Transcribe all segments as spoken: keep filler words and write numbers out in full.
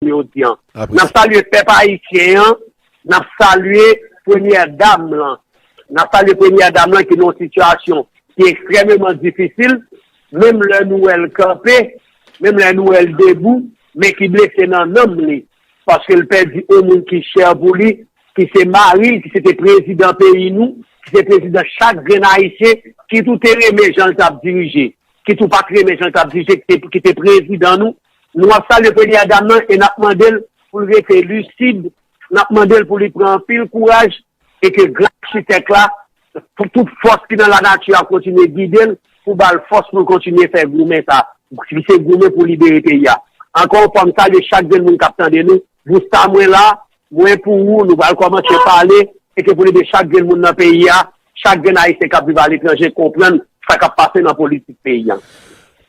jodi an. N ap salye pèp ayisyen an, n ap salye premyè dam lan. N ap salye premyè dam lan ki nan yon sitiyasyon ki ekstrèmeman difisil, menm lè nou wè l kanpe, menm lè nou wè l debou, men ki blese nan nanm li, paske l pèdi yon moun ki chè pou li, ki se mari l, ki se te prezidan peyi nou, ki se prezidan chak grenn ayisyen, ki tou te renmen jan l t ap dirije, ki tou pa t renmen jan l t ap dirije, ki te, ki te prezidan nou. Nou ap salye premyè dam nan e n ap mande l pou l rete lisid, n ap mande l pou li pran anpil kouraj, e ke gras Achitèk la, pou tout fòs ki nan lanati a kontinye gide l, pou ba l fòs pou l kontinye fè goumen sa, ki se goumen pou libere peyi a. Ankò yon fwa, m salye chak grenn moun k ap tande nou. Busta, mwen la, mwen pou ou, nou pral kòmanse pale, e ke pou n ede chak grenn moun nan peyi a, chak grenn ayisyen k ap viv aletranje konprann sa k ap pase nan politik peyi a.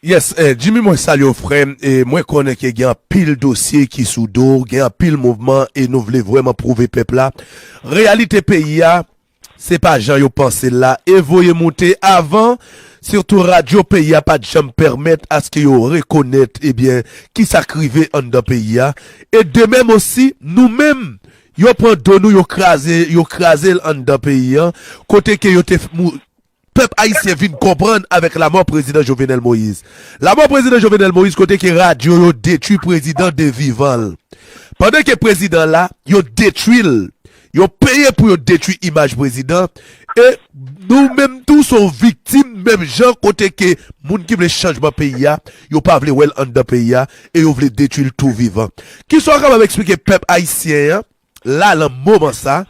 Yes, eh, Jimmy, mwen salye w, frè m, e mwen konnen ke gen anpil dosye ki sou do w, gen anpil mouvman, e nou vle vrèman pwouve pèp la reyalite peyi a, se pa jan yo panse l la, e voye moute avan, sitou radyo peyi a pa t janm pèmèt aske yo rekonèt, ebyen, kisa k rive anndan peyi a, e de menm osi, nou menm, yo pran do nou, yo kraze, yo kraze l anndan peyi a, kote ke yo te f-, mou-, pèp ayisyen vin konprann avèk lamò prezidan Jovenel Moïse. Lamò prezidan Jovenel Moïse kote ke radyo yo detwi prezidan de vivan l. Pandan ke prezidan la, yo detwi l. Yo peye pou yo detwi imaj prezidan. E nou menm tou se yon viktim menm jan kote ke moun ki vle chanjman peyi a, yo pa vle wè l anndan peyi a e yo vle detwi l tou vivan. Kisa w kapab eksplike pèp ayisyen an la nan moman sa?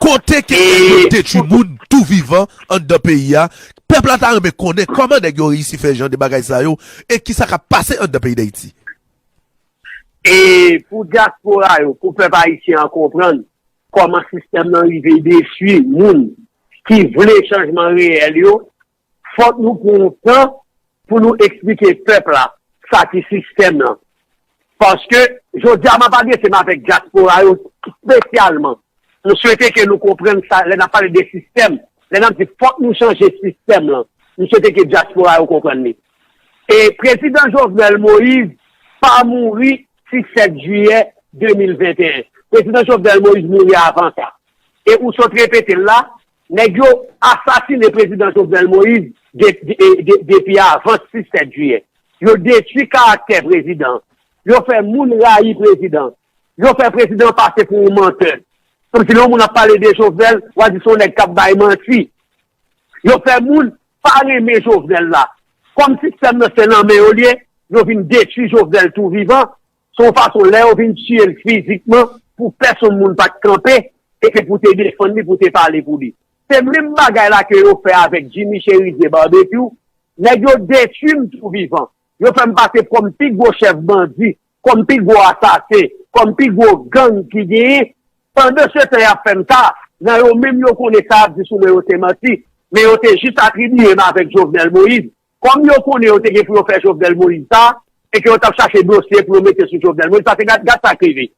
Kote ke nèg yo detwi moun tou vivan anndan peyi a? Pèp la ta renmen konnen kòman nèg yo reyisi fè jan de bagay sa yo e kisa k ap pase anndan peyi Dayiti. E pou dyaspora yo, pou pèp ayisyen an konprann kòman sistèm nan rive detwi moun ki vle chanjman reyèl yo, fòk nou pran yon tan pou nou eksplike pèp la sa ki sistèm nan. Paske, jodi a, m ap adrese m avèk dyaspora yo espesyalman. M swete ke nou konprann sa, lè n ap pale de sistèm, lè n ap di fòk nou chanje sistèm lan, m swete ke dyaspora yo konprann li. E prezidan Jovenel Moïse pa mouri sis sèt jiyè de mil venteyen. Prezidan Jovenel Moïse mouri avan sa. E ou sot repete l la, nèg yo asasine prezidan Jovenel Moïse de, de, de, depi avan sis sèt jiyè. Yo detwi karaktè prezidan. Yo fè moun rayi prezidan. Yo fè prezidan pase pou yon mantè. Kòmsi lè yon moun ap pale de Jovenel, w a di se yon nèg k ap bay manti. Yo fè moun pa renmen Jovenel la. Kòm sistèm nan se nan men yo l ye, yo vin detwi Jovenel tou vivan. Se yon fason lè yo vin tiye l fizikman pou pèsonn moun pa t kanpe e ke pou te defann li, pou te pale pou li. Se menm bagay la ke yo fè avèk Jimmy Chérizier Barbecue. Nèg yo detwi m tou vivan. Yo fè m pase kòm pi gwo chèf bandi, kòm pi gwo asasen, kòm pi gwo gang ki genyen. Pandansetan y ap fè m sa, nan yo menm yo konnen sa y ap di sou mwen yo se manti, men yo te jis atribiye m avèk Jovenel Moïse. Kòm yo konnen yo te gen pou yo fè Jovenel Moïse sa, e ke yo t ap chache dosye pou yo mete sou Jovenel Moïse, paske gad, gad sa k rive.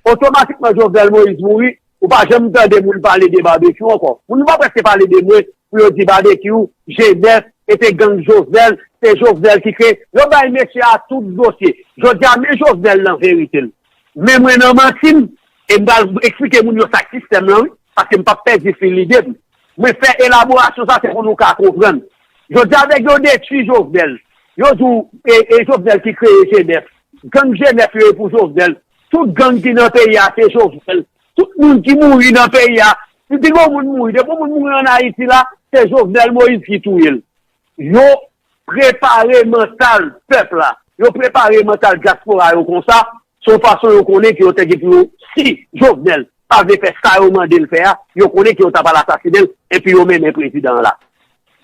Otomatikman Jovenel Moïse mouri, ou pa janm tande moun pale de Barbecue ankò. Moun yo pa prèske pale de mwen pou yo di Barbecue, G nèf, e se gang Jovenel, se Jovenel ki kreye. Yo bay mesye a tout dosye. Jodi a, men Jovenel nan verite l. Men mwen nan manti m, e m pral eksplike moun yo sa k sistèm lan, wi, paske m p ap pèdi fil lide m. Mwen fè elaborasyon sa, se pou nou ka konprann. Jodi a, nèg yo detwi Jovenel. Yo di w, e, e Jovenel ki kreye G nèf. Gang G nèf yo e pou Jovenel. Tout gang ki nan peyi a, se Jovenel. Tout moun ki mouri nan peyi a, si te gen yon moun mouri, depi yon moun mouri ann Ayiti la, se Jovenel Moïse ki touye l. Yo prepare mantal pèp la. Yo prepare mantal dyaspora yo konsa. Se yon fason yo konnen ke yo te gen pou yo, si Jovenel pa vle fè sa yo mande l fè a, yo konnen ke yo ta pral asasinen l, epi yo mennen prezidan an la.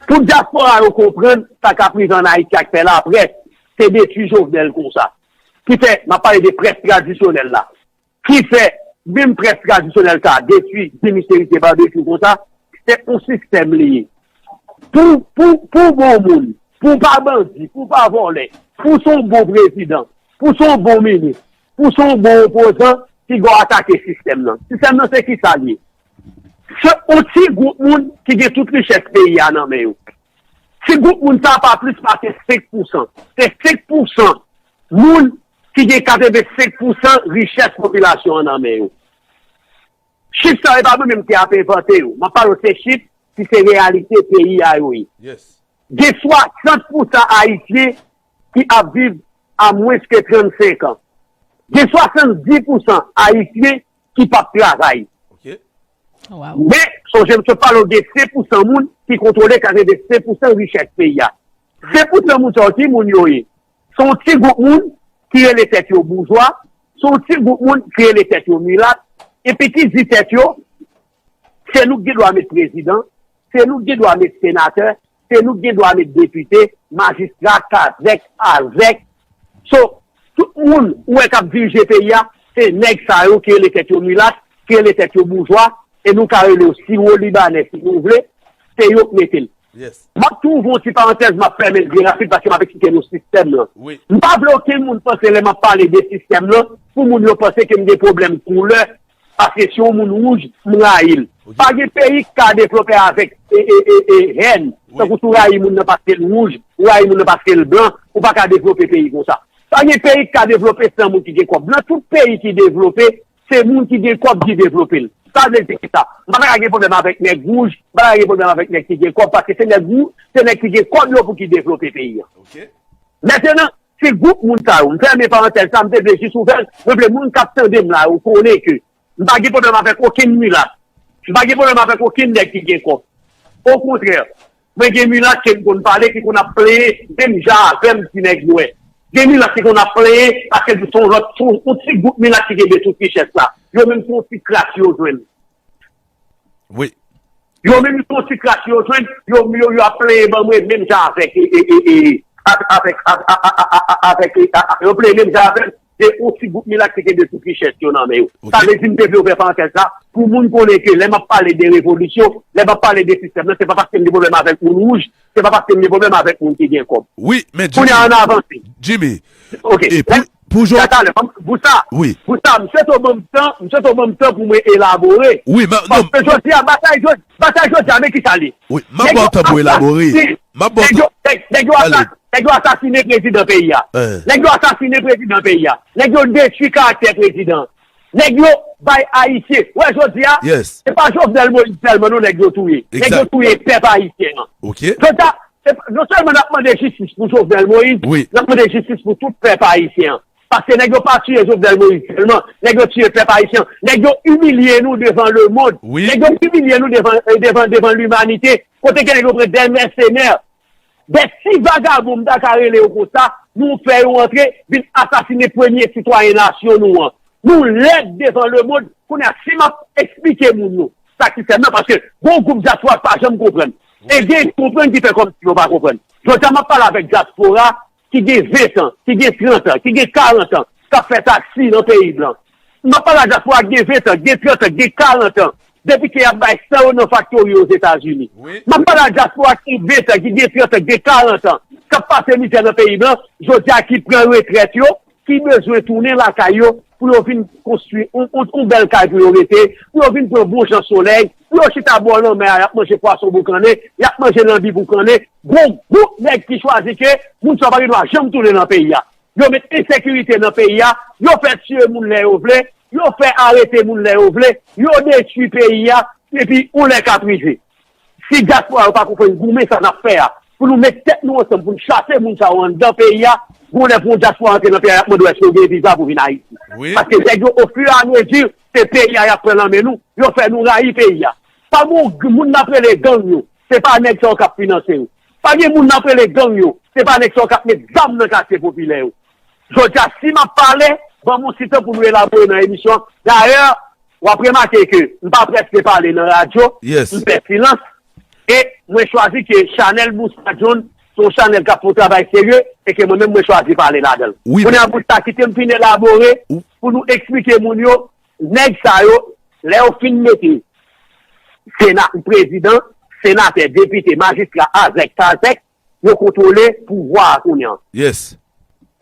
Pou dyaspora yo konprann sa k ap rive ann Ayiti ak pè laprès, se detwi Jovenel konsa. Ki fè, m ap pale de près tradisyonèl la. Ki fè, menm près tradisyonèl sa a, detwi Jimmy Chérizier Barbecue konsa, se yon sistèm li ye. Pou, pou, pou bon moun, pou w pa bandi, pou w pa vòlè, pou w se yon bon prezidan, pou w se yon bon minis, pou w se yon bon opozan, piga w atake sistèm nan. Sistèm nan se kisa l ye? Se yon ti gwoup moun ki gen tout richès peyi a nan men yo. Ti gwoup moun sa a pa plis pase senk pousan. Se senk pousan moun ki gen katrevensenk pousan richès popilasyon an nan men yo. Chif sa yo, e pa mwen menm ki ap envante yo. M ap pale w se chif ki se reyalite peyi a yo ye. Yes. Gen swasant pousan Ayisyen ki ap viv a mwens ke trannsenk an. Gen swasanndis pousan Ayisyen ki p ap travay. Ok. Waw. Men, sonje m sot pale w gen senk pousan moun ki kontwole katrevensenk pousan richès peyi a. Senk pousan moun sa yo, ki moun yo ye? Se yon ti gwoup moun ki rele tèt yo boujwa, se yon ti gwoup moun ki rele tèt yo milat, epi ki di tèt yo, se nou ki gen dwa met prezidan, se nou ki gen dwa met senatè, se nou ki gen dwa met depite, majistra, kazèk, azèk. So, tout moun ou wè k ap dirije peyi a, se nèg sa yo ki rele tèt yo milat, ki rele tèt yo boujwa, e nou ka rele yo siwo libanè si nou vle, se yo k mete l. Yes. M ap tou ouvri yon ti parantèz, m ap fèmen l byen rapid paske m ap eksplike nou sistèm lan. Wi. M pa vle okenn moun panse lè m ap pale de sistèm lan, pou moun yo panse ke m gen pwoblèm koulè, paske si yon moun wouj, m rayi l. Ok. Pa gen peyi k ka devlope avèk e, e, e, e, hèn. Wi. Tankou si w rayi moun nan paske l wouj, ou rayi moun nan paske l blan, ou pa ka devlope peyi konsa. Pa gen peyi k ka devlope san moun ki gen kòb. Nan tout peyi ki devlope, se moun ki gen kòb ki devlope l. Sa vle di ki sa? M pa ta ka gen pwoblèm avèk nèg wouj, m pa ta ka gen pwoblèm avèk nèg ki gen kòb, paske se nèg wouj, se nèg ki gen kòb yo pou ki devlope peyi an. Ok. Mentenan, se gwoup moun sa yo, m fèmen parantèz sa, m te vle jis ouvè l, mwen vle moun k ap tande m la yo konnen ke m pa gen pwoblèm avèk okenn milat, m pa gen pwoblèm avèk okenn nèg ki gen kòb. Okontrè, mwen gen milat ke m konn pale ki konn ap plenyen menm jan avè m ti nèg nwè. Gen milat ki konn ap plenyen paske se yon lòt, se yon ti gwoup milat ki kenbe tout richès la. Yo menm se yon ti kras yo jwenn. Wi. Yo menm se yon ti kras yo jwenn, yo, yo, yo ap plenyen ban mwen menm jan avèk, e, e, e, e, avèk, avèk, a- a- a- a- a- avèk, e, a- a- yo plenyen menm jan avèk, se yon ti gwoup milat ki kenbe tout richès yo nan men yo. Ok. Sa vle di m te vle ouvè parantèz la, pou moun konnen ke lè m ap pale de revolisyon, lè m ap pale de sistèm nan, se pa paske m gen pwoblèm avèk moun wouj, se pa paske m gen pwoblèm avèk moun ki gen kòb. Wi, men Kounye a, Jimmy, ann avanse. Jimmy, Ok. e pou, pou Jan- Talè, bousa, Wi. Bousa, m swete w ban m tan, m swete w ban m tan pou mwen elabore. Wi, men non, Paske jodi a, batay jodi, batay jodi a, men ki sa li? Wi, m ap ba w tan pou elabore. M ap ba w Nèg yo, nèg, nèg yo Talè. asa- nèg yo asasine prezidan peyi a. Eh. Nèg yo asasine prezidan peyi a. Nèg yo detwi karaktè prezidan. Nèg yo bay Ayisyen. Wè jodi a, Yes. se pa Jovenel Moïse sèlman non nèg yo touye. Nèg yo Exact. Touye pèp ayisyen an. Ok. Jodi a, se pa- non sèlman n ap mande jistis pou Jovenel Moïse, Wi. N ap mande jistis pou tout pèp ayisyen an. Paske nèg yo pa tiye Jovenel Moïse sèlman, nèg yo tiye pèp ayisyen an. Nèg yo imilye nou devan lemonn. Wi. Nèg yo imilye nou devan, eh, devan, devan limanite. Kote ke nèg yo pran de mèsenè, de ti vagabon, m ta ka rele yo konsa, nou fè yo antre, vin asasine premye sitwayen nasyon nou an. Nou lèd devan lemonn. Kounye a, si m ap eksplike moun yo sa ki fè m nan, paske gon gwoup dyaspora k pa janm konprann. E gen ki konprann ki fè kòmsi yo pa konprann. Jodi a, m ap pale avèk dyaspora ki gen ven tan, ki gen trant an, ki gen karant an, k ap fè taksi nan peyi blan. M ap pale ak dyaspora ki gen ven tan, ki gen trant an, ki gen karant an, depi ke y ap bay san yo nan faktori Ozetazini. Wi. M ap pale ak dyaspora ki gen ven tan, ki gen trant an, ki gen karant an, k ap pase mizè nan peyi blan, jodi a ki pran retrèt yo, ki bezwen tounen lakay yo pou yo vin konstwi yon, yon, yon bèl kay pou yo rete, pou yo vin pran bon jan solèy, pou yo chita bò lanmè a, y ap manje pwason boukannen, y ap manje lanbi boukannen. Gon gwoup nèg ki chwazi ke moun sa yo pa gen dwa janm tounen nan peyi a. Yo met ensekirite nan peyi a, yo fè tiye moun lè yo vle, yo fè arete moun lè yo vle, yo detwi peyi a, epi yon lè k ap rive. Si dyaspora yo pa konprann goumen sa n ap fè a, pou nou met tèt nou ansanm, pou n chase moun sa yo anndan peyi a, gon lè pou yon dyaspora antre nan peyi a, y ap mande w èske w gen viza pou vin Ayiti. Wi. Paske nèg yo, ofiramezi, se peyi a y ap pran nan men nou, yo fè nou rayi peyi a. Pa gen yon g- moun n ap rele gang yo, se pa nèg sa yo k ap finanse yo. Pa gen moun n ap rele gang yo, se pa nèg sa yo k ap met zam nan katye popilè yo. Jodi a, si m ap pale, ban m yon ti tan pou nou elabore nan emisyon an. Dayè, w ap remake ke m pa prèske pale nan radyo, Yes. M fè silans, e mwen chwazi ke chanèl Bousa John se yon chanèl k ap fè yon travay serye, e ke mwen menm mwen chwazi pale ladan l. Wi, Kounye a, men- Bousa, kite m fin elabore Ou- pou nou eksplike moun yo, nèg sa yo, lè yo fin mete sena, prezidan, senatè, depite, majistra, azèk, kazèk, yo kontwole pouvwa a kounye a. Yes.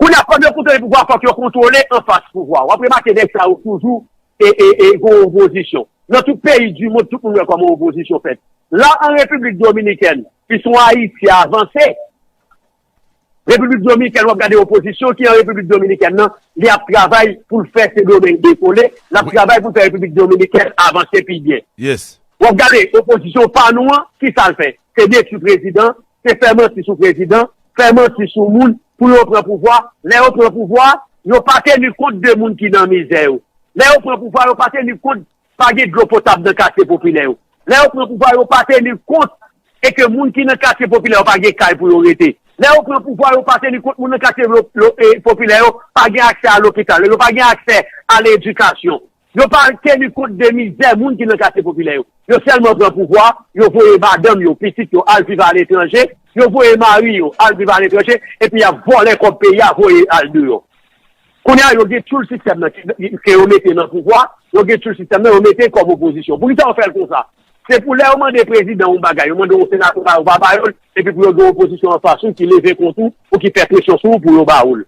Kounye a, kòm yo kontwole pouvwa, fòk yo kontwole anfas pouvwa. W ap remake nèg sa yo toujou e, e, e, gen opozisyon. Nan tout peyi di mond, tout moun wè kòman opozisyon fèt. La, an Repiblik Dominikèn, ki se yon Ayiti avanse, Repiblik Dominikèn, w ap gade opozisyon ki an Repiblik Dominikèn nan, li ap travay pou l fè Sendomeng dekole, l ap travay pou l fè Repiblik Dominikèn avanse pi byen. Yes. W ap gade opozisyon pa nou an, ki sa l fè? Se detwi prezidan, se fè manti sou prezidan, fè manti sou moun pou yo pran pouvwa. Lè yo pran pouvwa, yo pa teni kont de moun ki nan mizè yo. Lè yo pran pouvwa, yo pa teni kont pa gen dlo potab nan katye popilè yo. Lè yo pran pouvwa, yo pa teni kont e ke moun ki nan katye popilè yo pa gen kay pou yo rete. Lè yo pran pouvwa, yo pa teni kont moun nan katye lo- lo- e, popilè yo pa gen aksè a lopital, yo pa gen aksè a ledikasyon. Yo pa teni kont de mizè moun ki nan katye popilè yo. Yo sèlman pran pouvwa, yo voye madanm yo, pitit yo al viv aletranje, yo voye mari yo al viv aletranje, epi y ap vòlè kòb peyi a voye al deyò. Kounye a, yo gen tchoul sistèm nan ke yo mete nan pouvwa, yo gen tchoul sistèm nan, yo mete kòm opozisyon. Poukisa yo fè l konsa? Se pou lè yo mande prezidan yon bagay, yo mande yon senatè ba yo, pa ba yo l, epi pou yo gen opozisyon anfas ou ki leve kont ou, ou ki fè presyon sou ou pou yo ba ou l.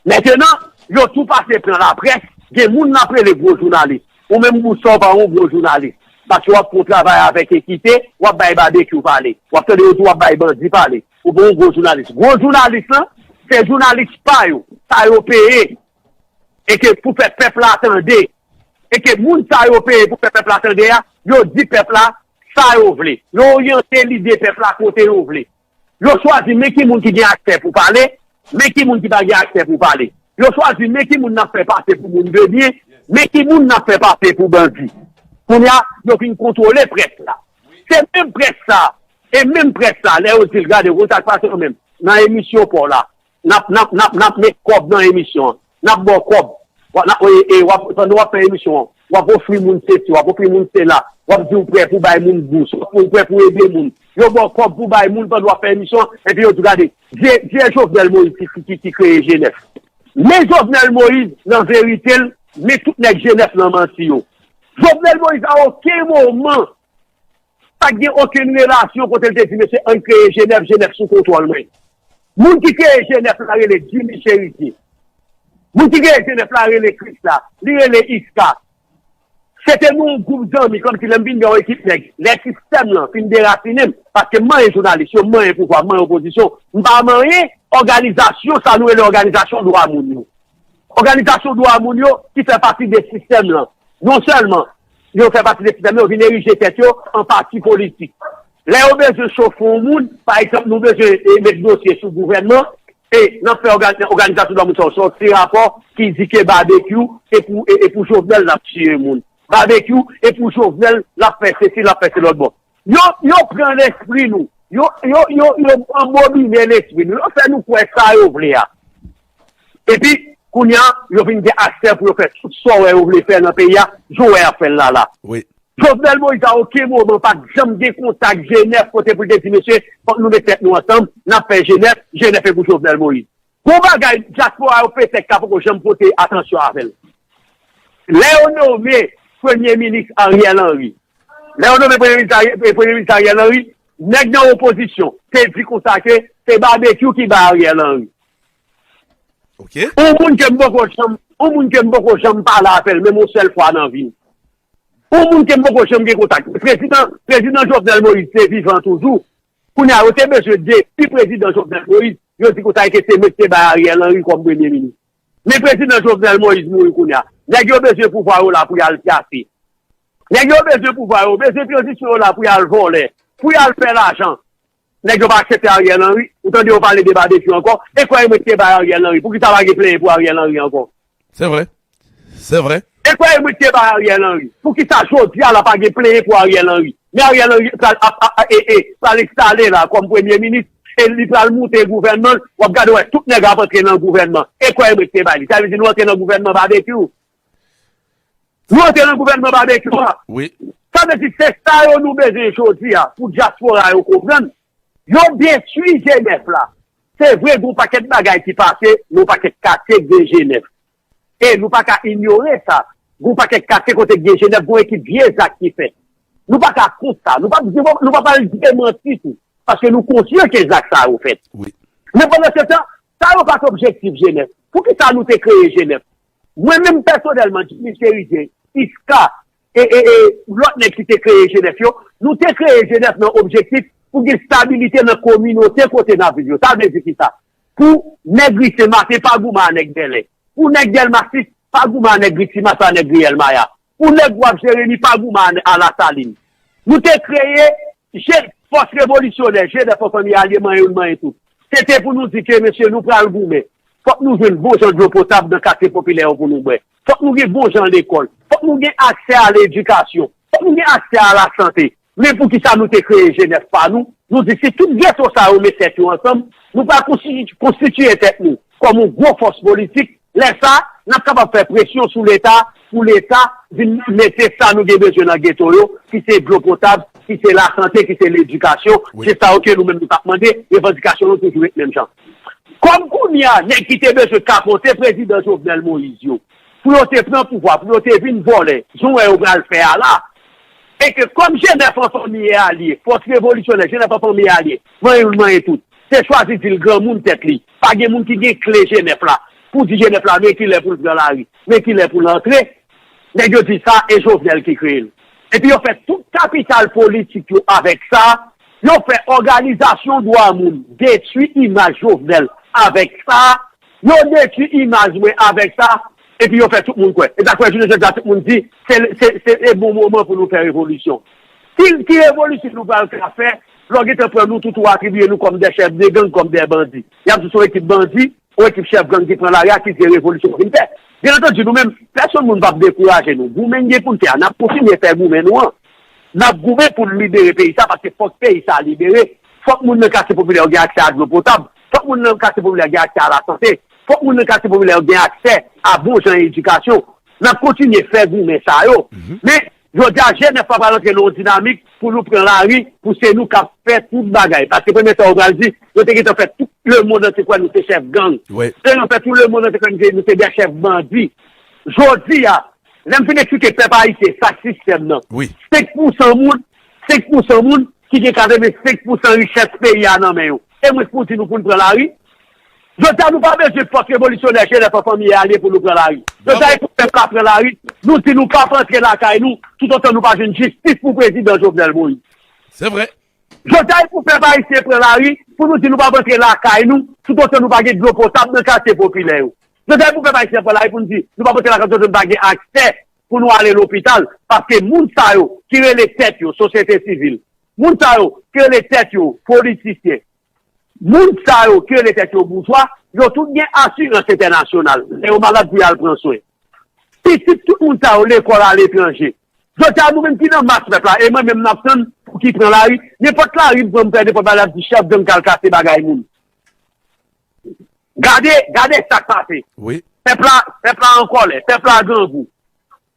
Mentenan, yo tou pase pran laprès, gen moun n ap rele gwo jounalis. Ou menm Bouchon pa yon gwo jounalis. Paske w ap fè yon travay avèk ekite, w ap bay babekyou pale. W ap tande yo di w ap bay bandi pale. Ou pa yon gwo jounalis. Gwo jounalis lan, se jounalis pa yo, sa yo peye. E ke pou fè pèp la tande. E ke moun sa yo peye pou fè pèp la tande a, yo di pèp la sa yo vle. Yo oryante lide pèp la kote yo vle. Yo chwazi men ki moun ki gen aksè pou pale, men ki moun ki pa gen aksè pou pale. Yo chwazi men ki moun n ap fè pase pou moun de byen, men ki moun n ap fè pase pou bandi. Kounye a, yo fin kontwole près la. Se menm près sa, e menm près sa, lè yo di l, gade, w konn sa k pase yo menm. Nan emisyon pa w la, n ap, n ap, n ap, n ap met kòb nan emisyon an. N ap ba w kòb. W ap, n ap, e, e, w ap, pandan w ap fè emisyon an, w ap ofri moun sesi, w ap ofri moun sela, w ap di w prè pou bay moun bous, w ap, ou prè pou ede moun. Yo ba w kòb pou bay moun pandan w ap fè emisyon an, epi yo di w gade, vye, vye Jovenel Moïse ki, ki, ki, ki kreye G nèf. Men Jovenel Moïse, nan verite l, men tout nèg G nèf nan manti yo. Jovenel Moïse, a okenn moman, pa t gen okenn relasyon kote l te di, mesye, ann kreye G nèf, G nèf sou kontwòl mwen. Moun ki kreye G nèf la rele Jimmy Cherizier. Moun ki kreye G nèf la rele Krisla, li rele Iska. Se te nou yon gwoup zanmi, kòmsi lè m vin gen yon ekip nèg, lè sistèm lan fin derasinen m, paske m manyen jounalis yo, m manyen pouvwa, m manyen opozisyon, m pa manyen òganizasyon, sa nou rele òganizasyon dwa moun yo. Òganizasyon dwa moun yo ki fè pati de sistèm lan, non sèlman yo fè pati de sistèm lan, yo vin erije tèt yo an pati politik. Lè yo bezwen chofe yon moun, pa egzanp, nou bezwen e, met dosye sou gouvènman, e n ap fè òga- òganizasyon dwa moun sa yo sòti rapò ki di ke Babekyou e pou, e, e pou Jovenel l ap tiye moun. Babekyou e pou Jovenel l ap fè sesi, l ap fè se lòt bò. Yo, yo pran lespri nou. Yo, yo, yo, yo anbobine lespri nou. Yo fè nou kwè sa yo vle a. Epi, kounye a, yo vin gen aksè pou yo fè tout sa w wè yo vle fè nan peyi a, jan w wè y ap fè l la la. Wi. Jovenel Moïse a okenn moman pa t janm gen kontak G nèf kote pou l te di, mesye, fòk nou met tèt nou ansanm, n ap fè G nèf, G nèf e pou Jovenel Moïse. Gon bagay, dyaspora yo petèt ka poko janm pote atansyon avè l. Lè yo nome Premye Minis Ariel Henry, lè yo nome Premye Minis Ari- Premye Minis Ariel Henry, nèg nan opozisyon te di konsa ke se Babekyou ki bay Ariel Henry. Ok. Yon moun ke m poko janm, yon moun ke m poko janm pale avè l, menm yon sèl fwa nan vi m. Yon moun ke m poko janm gen kontak. Prezidan, Prezidan Jovenel Moïse te vivan toujou. Kounye a, yo te bezwen detwi Prezidan Jovenel Moïse, yo di konsa ke se mwen ki te bay Ariel Henry kòm premye minis. Men Prezidan Jovenel Moïse mouri kounye a. Nèg yo bezwen pouvwa yo la pou y al pyafe. Nèg yo bezwen pouvwa yo, bezwen pozisyon yo la pou y al vòlè, pou y al fè lajan. Nèg yo pa aksepte Ariel Henry, ou tande yo pale de Babekyou ankò, e kwè mwen ki te bay Ariel Henry, poukisa pa gen plenyen pou Ariel Henry ankò? Se vre. Se vre. E kwè mwen ki te bay Ariel Henry, poukisa jodi a la pa gen plenyen pou Ariel Henry? Men Ariel Henry pral ap, ap, e, e, pral enstale la kòm premye minis, e li pral moute gouvènman l, w ap gade wè tout nèg ap antre nan gouvènman, e kwè mwen ki te bay li, sa vle di nou antre nan gouvènman Babekyou. Nou antre nan gouvènman Babekyou a. Wi. Sa vle di se sa yo nou bezwen jodi a pou dyaspora yo konprann. Yo detwi G nèf la. Se vre, gen yon pakèt bagay ki pase nan yon pakèt katye k gen G nèf. E nou pa ka inyore sa. Gen yon pakèt katye kote k gen G nèf, gen yon ekip vye zak ki fèt. Nou pa ka kont sa. Nou pa, nou pa pral demanti tou. Paske nou konsyan ke zak sa yo fèt. Wi. Men pandan se tan, sa yo pa t objektif G nèf. Poukisa nou te kreye G nèf? Mwen menm pèsonèlman, Jimmy Cherizier, Iska, e, e, e lòt nèg ki te kreye G nèf yo, nou te kreye G nèf nan objektif pou gen stabilite nan kominote kote n ap viv yo. Sa vle di kisa? Pou nèg Ri Sen Maten pa goumen a nèg Bèlè. Pou nèg Dèlma sis pa goumen a nèg Ri Ti Masa, nèg Riyèl Maya. Pou nèg Waf Jeremi pa goumen a, a Lasalin. Nou te kreye je, fòs revolisyonè, G nèf an fanmi alye, manyen youn, manyen tout. Se te pou nou di ke, mesye, nou pral goumen. Fòk nou jwenn bon jan dlo potab nan katye popilè yo pou nou bwè. Fòk nou gen bon jan lekòl. Fòk nou gen aksè a ledikasyon. Fòk nou gen aksè a lasante. Men poukisa nou te kreye G nèf pa nou? Nou di si tout geto sa yo met tèt yo ansanm, nou pral konstiti-, konstitiye tèt nou kòm yon gwo fòs politik. Lè sa, n ap kapab fè presyon sou Leta pou Leta vin mete sa nou gen bezwen nan geto yo, ki se dlo potab, ki se lasante, ki se ledikasyon. Wi. Se sa yo ke nou menm nou t ap mande, revandikasyon nou toujou ret menm jan. Kòm kounye a, nèg ki te bezwen kapote prezidan Jovenel Moïse yo, pou yo te pran pouvwa, pou yo te vin vòlè, jan w wè yo pral fè a la, e ke kòm G nèf an fanmi e alye, fòs revolisyonè, G nèf an fanmi e alye, manyen youn, manyen tout, te chwazi di l granmoun tèt li, pa gen moun ki gen kle G nèf la, pou di G nèf la, men kilè pou l pran lari, men kilè pou l antre, nèg yo di sa, e Jovenel ki kreye l. Epi yo fè tout kapital politik yo avèk sa, yo fè òganizasyon dwa moun detwi imaj Jovenel avèk sa, yo detwi imaj mwen avèk sa, epi yo fè tout moun kwè. E sa k fè jounen jodi a tout moun di, se, se, se, se bon moman pou nou fè revolisyon. Ki, ki revolisyon nou pral ka fè, lè w gentan pran nou tout ou atribiye nou kòm de chèf de gang, kòm de bandi? Y ap di se yon ekip bandi, yon ekip chèf gang ki pran lari a, ki se revolisyon vin fè. Byen antandi, nou menm, pèsonn moun p ap dekouraje nou. Goumen n gen pou n fè a, n ap kontinye fè goumen nou an. N ap goumen pou n libere peyi sa, paske fòk peyi sa libere. Fòk moun nan katye popilè yo gen aksè a dlo potab. Fòk moun nan katye popilè yo gen aksè a lasante. Fòk moun nan katye popilè yo gen aksè a bon jan edikasyon. N ap kontinye fè goumen sa yo. Men, jodi a, G nèf pa pral antre nan yon dinamik pou nou pran lari, pou se nou k ap fè tout bagay. Paske premye sa yo pral di, yo te gentan fè tout lemonn antye kwè nou se chèf gang. Wi. Se yo fè tout lemonn antye kwè nou se, nou se de chèf bandi. Jodi a, lè m fin eksplike pèp ayisyen sa k sistèm nan, wi, senk pousan moun, senk pousan moun ki gen katrevensenk pousan richès peyi a nan men yo. E mwen pou di nou pou n pran lari. Jodi a, nou pa bezwen fòs revolisyonè G nèf an fanmi e alye pou nou pran lari. Jodi a, e pou pèp la pran lari. Nou di nou p ap antre lakay nou, toutotan nou pa jwenn jistis pou prezidan Jovenel Moïse. Se vre. Jodi a, e pou pèp ayisyen pran lari, pou nou di nou p ap antre lakay nou, toutotan nou pa gen dlo potab nan katye popilè yo. Jodi a, e pou pèp ayisyen pran lari pou nou di, nou p ap antre lakay nou, toutotan nou pa gen aksè pou nou ale lopital, paske moun sa yo ki rele tèt yo sosyete sivil, moun sa yo ki rele tèt yo politisyen, moun sa yo ki rele tèt yo boujwa, yo tout gen asirans entènasyonal. Lè yo malad pou y al pran swen. Pitit tout moun sa yo lekòl aletranje. Jodi a, nou menm ki nan mas pèp la, e mwen menm n ap tann pou ki pran lari, nenpòt lari m pran m pè nenpòt bagay, l ap di chèf gang k al kase bagay moun. Gade, gade sa k pase. Wi. Pèp la, pèp la an kòlè, pèp la grangou.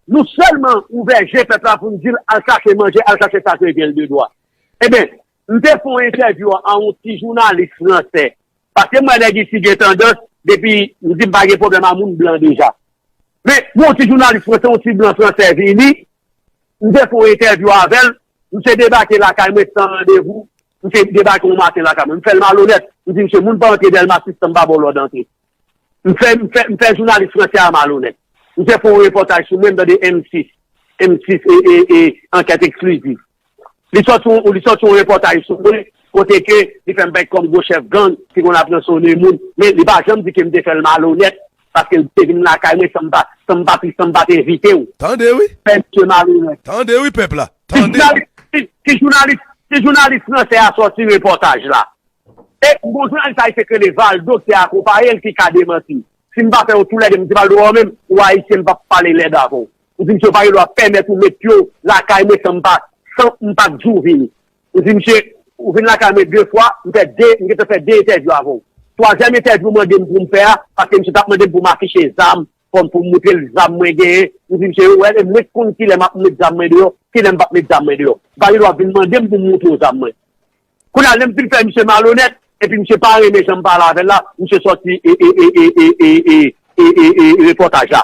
Nou sèlman ouvè je pèp la pou n di l al chache manje, al chache sa k revyen l de dwa. Ebyen, m te fè yon entèvyou a yon ti jounalis fransè. Paske m wè nèg isi gen tandans, depi m di m pa gen pwoblèm a moun blan deja. Men, yon ti jounalis fransè, yon ti blan fransè vini, m te fè yon entèvyou avè l, misye debake lakay mwen san randevou, misye debake yon maten lakay mwen. M fè l malonèt, m di misye, moun pa antre Dèlma sis san m pa ba w lòd antre. M fè, m fè, m fè jounalis fransè a malonèt. M te fè yon repòtaj sou mwen, m tande M sis, M sis e, e, e, ankèt eksklizif. Li sòti yon, li sòti yon repòtaj sou mwen, kote ke li fè m parèt kòm gwo chèf gang ki konn ap ransonnen moun, men li pa janm di ke m te fè l malonèt, paske l te vin lakay mwen san m pa, san m pa, san m pa t envite w. Tande wi. Fè misye malonèt. Tande wi pèp la. Ti tande. Jounalis, ti, ti jounalis, ti jounalis fransè a sòti repòtaj la. E gon jounalis ayisyen k rele Valdo ki te akonpaye l ki ka demanti. Si m pa fè yo toulède, m di Valdo, ou menm, ou ayisyen, m p ap pale lèd avè w. M di misye, ou pa gen dwa pèmèt ou met pye w lakay mwen san m pa, san m pa t di w vini. M di misye, ou vin lakay mwen de fwa, m fè de, m gentan fè de entèvyou avè w. Twazyèm entèvyou w mande m pou m fè a, paske misye t ap mande m pou m afiche zam, kòm pou m moutre l zam mwen genyen. M di misye, ou wè, mwen k konn kilè m ap met zam mwen deyò, kilè m p ap met zam mwen deyò. Ou pa gen dwa vin mande m pou m moutre w zam mwen. Kounye a, lè m fin fè misye malonèt, epi misye pa renmen jan m pale avè l la, misye sòti e, e, e, repòtaj la.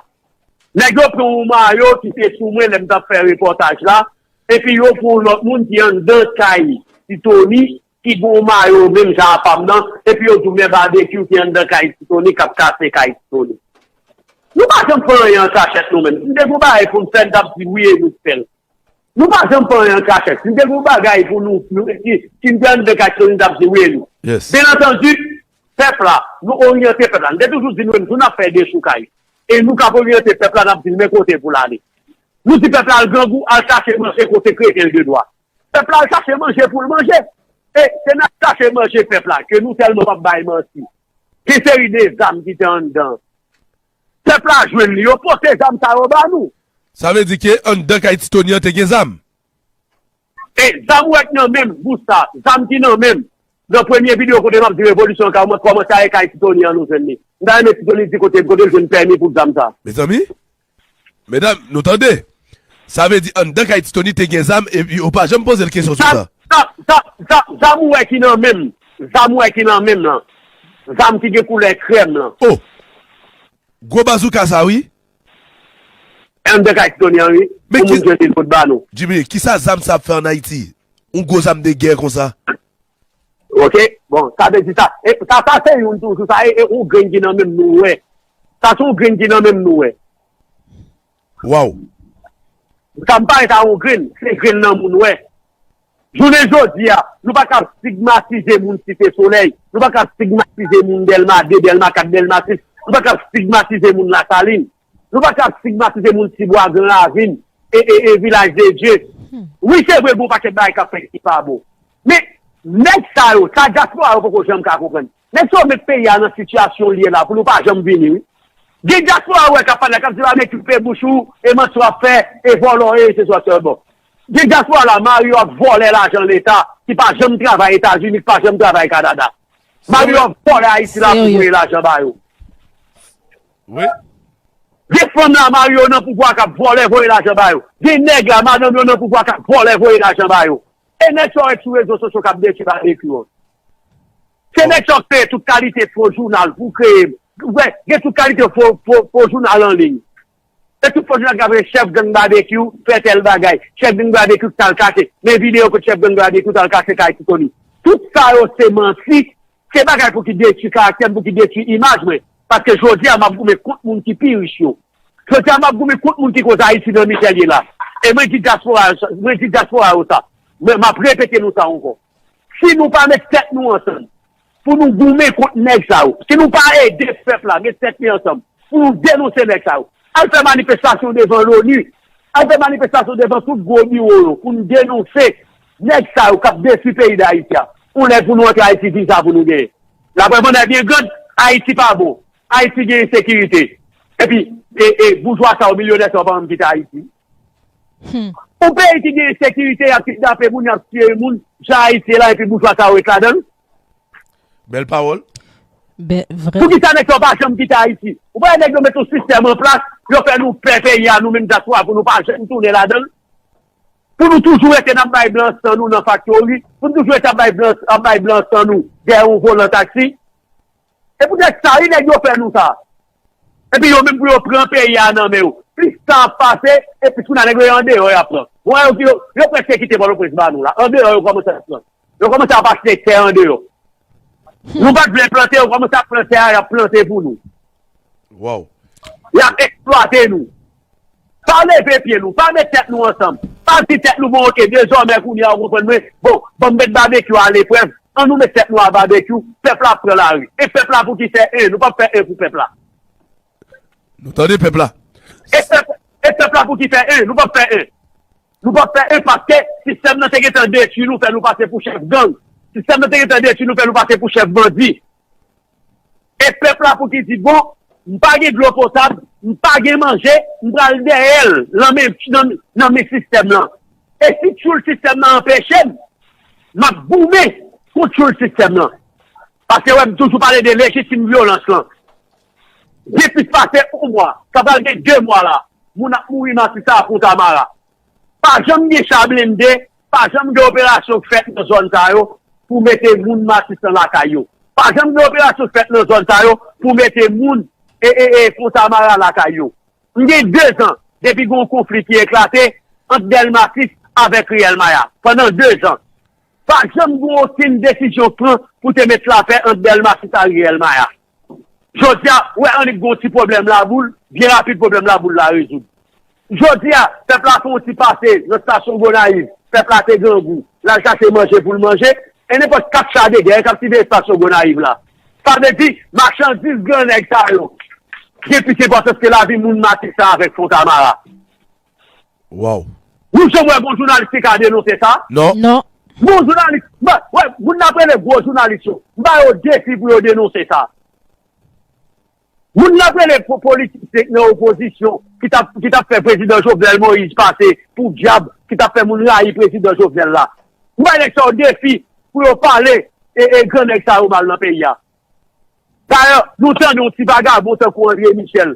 Nèg yo pran yon mayo ki te sou mwen lè m t ap fè repòtaj la, epi yo pran yon lòt moun ki anndan kay Ti Tony, ki gen yon mayo menm jan a pa m nan, epi yo di w men babekyou ki anndan kay Ti Tony k ap kase kay Ti Tony. Nou pa janm fè anyen an kachèt nou menm. Si n te gen yon bagay pou n fè, n t ap di wi e nou t fè l. Nou pa janm fè anyen an kachèt. Si n te gen yon bagay pou nou, nou, si, si n te anndan kay Ti Tony, n t ap di wi e nou. Yes. Byen antandi, pèp la, nou oryante pèp la. Nou te toujou di nou menm tou n ap fè dechoukay. E nou k ap oryante pèp la, n ap di l men kote pou l ale. Nou di pèp la al grangou, al chache manje kote kreten l de dwa. Pèp la al chache manje pou l manje. E se nan chache manje pèp la ke nou tèlman p ap bay manti. Gen seri de zam ki te anndan. Pèp la jwenn li, yo pote zam sa yo ba nou. Sa vle di ke anndan kay Ti Tony an te gen zam? E zam ou wè k nan men m, Bousta, zam ki nan men m. Nan premye videyo kote m ap di revolisyon an ka kòmanse a e kay Ti Tony an nou jwenn li. M ta renmen Ti Tony di kote, kote l jwenn pèmi pou zam sa. Mezanmi, medam, nou tande. Sa vle di anndan kay Ti Tony te gen zam epi yo pa janm poze l kesyon sou sa. Zam, zam, zam, zam ou wè ki nan men m. Zam ou wè ki nan men m lan. Zam ki gen koulè krèm lan. Oh! Gwo bazouka sa wi. Anndan kay Ti Tony an wi. Men pou moun ki jwenn li l pot ba nou. Jimmy, kisa zam sa ap fè ann Ayiti? Yon gwo zam de gè konsa. Ok, bon, sa vle di sa. E, sa, sa se youn toujou, sa e, e yon grenn ki nan men m nou wè. Sa se yon grenn ki nan men m nou wè. Waw. Sa m parèt a yon grenn, se grenn nan moun wè. Jounen jodi a, nou pa ka stigmatize moun Site Solèy, nou pa ka stigmatize moun Dèlma de, Dèlma kat, Dèlma sis, nou pa ka stigmatize moun Lasalin. Nou pa ka stigmatize moun Tibwa, Gran Ravin, e, e, e Vilaj de Dye. Wi, se vre, gon pakèt bagay k ap fèt ki pa bon. Men, nèg sa yo, sa dyaspora yo poko janm ka konprann. Nèg sa yo met peyi a nan sitiyasyon l ye la, pou nou pa janm vini, wi. Gen dyaspora yo wè k ap pale la, k ap di, "Ba, men koupe bouch ou, e manti w ap fè, e vòlò, e se swa sèlman." Gen dyaspora la, mari yo ap vòlè lajan Leta, ki pa janm travay Etazini, ki pa janm travay Kanada. Mari yo ap vòlè Ayiti la pou voye lajan ba yo. Wi. Gen fanm la, mari yo nan pouvwa k ap vòlè voye lajan ba yo. Gen nèg la, madanm yo nan pouvwa k ap vòlè voye lajan ba yo. E nèg sa yo sou rezo sosyo k ap detwi babekyou an. Se nèg sa yo kreye tout kalite fo jounal pou kreye. Ou wè, gen tout kalite fo, fo, fo jounal an liy. E tout fo jounal k ap rele chèf gang babekyou fè tèl bagay. Chèf gang babekyou k t al kache. Men videyo kote chèf gang babekyou t al kache kay Ti Tony. Tout sa yo se manti. Se bagay pou ki detwi karaktè m, pou ki detwi imaj mwen. Paske jodi a, m ap goumen kont moun ki pi rich yo. Jodi a, m ap goumen kont moun ki koz Ayiti nan mizè l ye la. E mwen di dyaspora, mwen di dyaspora yo sa. Mwen, m ap repete nou sa ankò. Si nou pa met tèt nou ansanm, pou nou goumen kont nèg sa yo, si nou pa ede pèp la met tèt li ansanm, pou nou denonse nèg sa yo, al fè manifestasyon devan loni, al fè manifestasyon devan tout gwo biwo yo, pou nou denonse nèg sa yo k ap detwi peyi Dayiti a. Yon lè pou nou antre Ayiti, viza pou nou genyen. Laprè pandan byen grand, Ayiti pa bon. Ayiti gen ensekirite. Epi, e, e, boujwa sa yo, milyonè sa yo pa janm kite Ayiti. Yon peyi ki gen ensekirite, y ap kidnape moun, y ap tiye moun, jan Ayiti ye la, epi boujwa sa yo ret ladan l. Bèl pawòl. Bè, vrè. Poukisa nèg sa yo pa janm kite Ayiti? Ou pa wè nèg yo met yon sistèm an plas, yo fè nou pè peyi a, nou menm dyaspora, pou nou pa janm tounen ladan l? Pou nou toujou rete n ap bay blan san nou nan faktori, pou nou toujou rete ap bay blan, ap bay blan san nou dèyè yon volan taksi. E poutèt sa, wi, nèg yo fè nou sa. Epi yo menm pou yo pran peyi a nan men yo. Plis tan ap pase, e plis kounye a nèg yo andeyò y ap pran. Bon, yo, yo, yo prèske kite Pòtoprens ba nou la. Andeyò yo kòmanse ap pran. Yo kòmanse ap achte tè andeyò. Nou pa t vle plante, yo kòmanse ap pran tè a, y ap plante pou nou. Wow. Y ap eksplwate nou. Pa leve pye nou, pa met tèt nou ansanm. Pa di tèt nou, bon, oke, dezòmè kounye a, ou konprann mwen, bon, ban m met babekyou a leprèv, an nou met tèt nou a babekyou, pèp la ap pran lari. E pèp la pou ki fè en, nou p ap fè en pou pèp la. Nou tande pèp la. E pèp, e pèp la pou ki fè en, nou p ap fè en. Nou p ap fè en paske sistèm nan te gentan detwi nou, fè nou pase pou chèf gang. Sistèm nan te gentan detwi nou, fè nou pase pou chèf bandi. E pèp la pou ki di, bon, m pa gen dlo potab, m pa gen manje, m pral dèyè l nan men, nan, nan men sistèm nan. E si tchoul sistèm nan anpeche m, m ap goumen kont tchoul sistèm nan. Paske wè, m toujou pale de lejitim vyolans lan. Gen plis pase yon mwa, sa pral gen de mwa la, moun ap mouri Matisan ak Fontamara. Pa janm gen cha blende, pa janm gen operasyon k fèt nan zòn sa yo pou mete moun Matisan lakay yo. Pa janm gen operasyon k fèt nan zòn sa yo pou mete moun e, e, e, Fontamara lakay yo. M gen dezan depi gen yon konfli ki eklate ant Dèlma sis avèk Riyèl Maya. Pandan dezan, pa janm gen okenn desizyon k pran pou te met lapè ant Dèlma sis ak Riyèl Maya. Jodi a, ou wè annik gen yon ti pwoblèm laboul, byen rapid pwoblèm laboul la rezoud. Jodi a, pèp la fè yon ti pase nan estasyon Gonayiv, pèp la te grangou, l al chache manje pou l manje, e nenpòt kat cha de gè k ap siveye estasyon Gonayiv la. Sa vle di, machandiz gran nèg sa yo gen plis enpòtans ke lavi moun Matis sa avèk Fontamara. Wow. Nou janm wè gon jounalis ki ka denonse sa? Non. Non. Gon jounalis, wè, moun n ap rele gwo jounalis yo, m ba yo defi pou yo denonse sa. Moun n ap rele politisyen nan opozisyon ki t ap ki t ap fè prezidan Jovenel Moïse pase pou dyab, ki t ap fè moun rayi prezidan Jovenel la. M bay nèg sa yo defi pou yo pale e, e gran nèg sa yo mal nan peyi a. Dayè, nou tande yon ti vagabon tankou André Michel,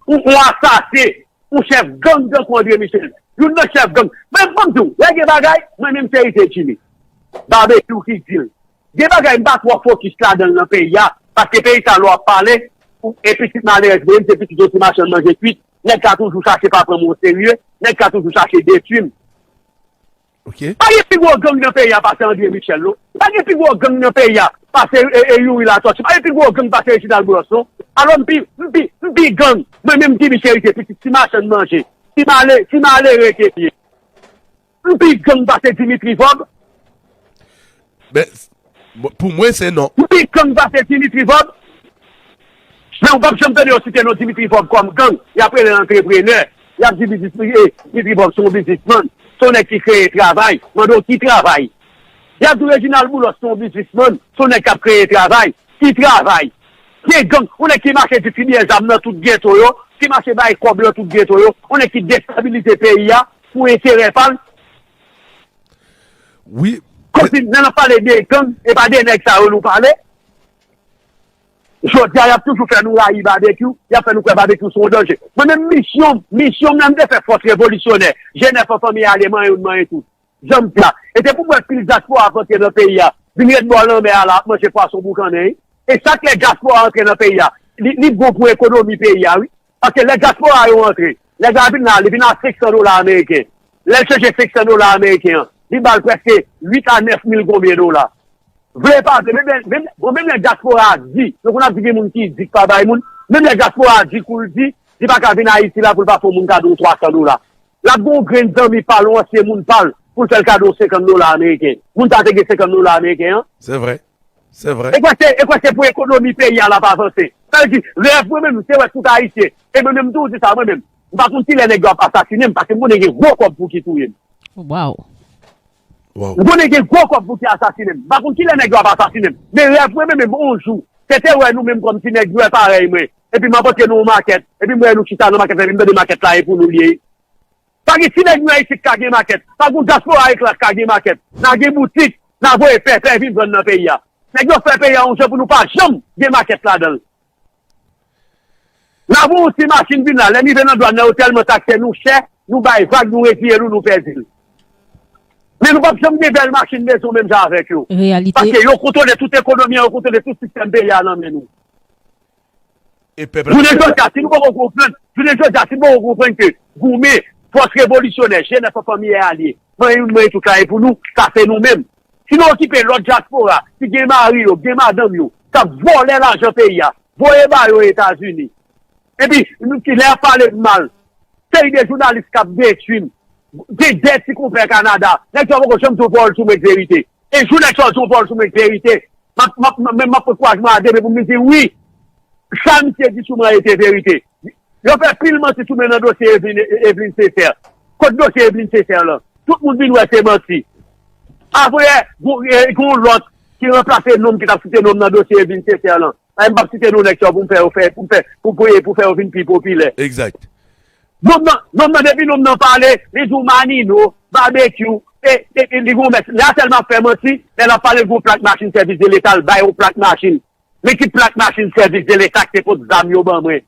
yon, yon asasen, yon chèf gang tankou André Michel, youn nan chèf gang. Men, ban m di w, lè gen bagay, mwen menm se Ite Jimmy Babekyou ki di l. Gen bagay m pa twò fokis ladan l nan peyi a, paske peyi sa lè w ap pale, e pitit malerèz mwen menm, se pitit yon ti machann manje kwit, nèg ka toujou chache pa pran mwen oserye, nèg ka toujou chache detwi m. Ok. Pa gen pi gwo gang nan peyi a pase André Michel non. Pa gen pi gwo gang nan peyi a pase e, e Youri Latortue. Pa gen pi gwo gang pase Reginald Boulos non. Alò m pi, m pi, m pi gang. Mwen menm Jimmy Cherisier, pitit ti machann manje, ti male, ti malere ke m ye. M pi gang pase Dimitri Vorbe. Men, pou mwen, se non. M pi gang pase Dimitri Vorbe. Men ou p ap janm tande yo site non Dimitri Vorbe kòm gang. Y ap rele l antreprenè. Y ap di Dimitri, eh, Dimitri Vorbe se yon biznismann. Se yon nèg ki kreye travay. Mande w ki travay. Y ap di w Reginald Boulos se yon biznismann. Se yon nèg k ap kreye travay. Ki travay? Se gang. Yon nèg ki mache distribye zam nan tout geto yo, ki mache bay kòb nan tout geto yo, yon nèg ki destabilize peyi a pou enterè pa l. Wi. Kòmsi lè n ap pale de gang, e pa de nèg sa yo nou pale. Jodi a, y ap toujou fè nou rayi Babekyou, y ap fè nou kwè Babekyou se yon danje. Mwen menm misyon, misyon m nan m te fè fòs revolisyonè, G nèf an fanmi ale manyen youn manyen tout. Jan m di a. E se pou m wè pil dyaspora ap antre nan peyi a, vin ret bò lanmè a la ap manje pwason boukannen wi. E chak lè dyaspora antre nan peyi a, li, li bon pou ekonomi peyi a wi. Paske lè dyaspora yo antre, nèg la vin la, li vin a senk san dola ameriken. Lè l chanje senk san dola ameriken an, li ba l prèske uit a nèf mil konbyen dola. Vle pa vle, menm lè, menm, bon, menm lè dyaspora a di, nou konn ap di gen moun ki di k pa bay moun, menm lè dyaspora a di kou l di, li pa ka vin Ayiti la pou l pa fè yon moun kado yon twa san dola. L ap gen yon grenn zanmi pa l, yon ansyen moun pa l, pou l fè l kado senkant dola ameriken. Moun sa te gen senkant dola ameriken an. Se vre. Se vre. E kwè se, e kwè se pou ekonomi peyi a l ap avanse. Sa vle di, rèv mwen menm, se wè tout Ayisyen. E mwen menm tou, di sa mwen menm. M pa konn kilè nèg yo ap asasinen m, paske m konnen gen gwo kòb pou ki touye m. Wow. Wow. M konnen gen gwo kòb pou ki asasinen m. M pa konn kilè nèg yo ap asasinen m. Men rèv mwen menm, menm, yon jou, se te wè nou menm kòm ti nèg nwè parèy mwen. Epi m ap antre nan yon makèt. Epi m wè nou chita nan makèt la, epi m tande makèt la e pou nou l ye. Pa gen ti nèg nou Ayiti k ka gen makèt. Pa gen dyaspora ekla k ka gen makèt. N a gen boutik, n a voye pèpè vin vann nan peyi a. Nèg yo fè peyi a yon jan pou nou pa janm gen makèt ladan l. N a voye yon ti machin vin la, lè n rive nan dwàn nan yo tèlman takse nou chè, nou bay vag, nou retire nou, nou pèdi l. Men nou p ap janm gen bèl machin mezon menm jan avèk yo. Reyalite. Paske yo kontwole tout ekonomi an, yo kontwole tout sistèm peyi a nan men nou. E pèp la. Jounen jodi a, si nou poko konprann, jounen jodi a, si nou poko konprann ke goumen, fòs revolisyonè, G nèf an fanmi e alye, manyen youn manyen tout la e pou nou, sa se nou menm. Si nou okipe lòt dyaspora, ki gen mari yo, gen madanm yo, k ap vòlè lajan peyi a, voye ba yo Etazini. Epi, nou ki lè y ap pale m mal, seri de jounalis k ap detwi m, gen de ti konpè Kanada, nèg sa yo poko janm di yon pawòl sou mwen k verite. E jou nèg sa yo di yon pawòl sou mwen k verite, m ap, m ap, m ap, m ap pran kouraj mwen a de men pou m di wi, sa misye di sou mwen an e te verite. Yo fè pil manti sou mwen nan dosye Eveline, Eveline Sesè. Kot dosye Eveline Sesè lan? Tout moun vin wè se manti. Apre, gon, e, gon lòt ki ranplase non m ki t ap site non m nan dosye Eveline Sesè lan. Ay, m p ap site non nèg sa yo pou m fè yo fè, pou m fè, pou, pou, pou fè yo vin pi popilè. Exact. Non m nan, non m nan depi non m nan pale, li di w Manino, Babekyou, e, e, e, li gon mès. Lè a sèl m ap fè manti, lè l ap pale l gon plak machin sèvis de leta, l bay yon plak machin. Men ki plak machin sèvis de leta k te pot zam yo ban mwen.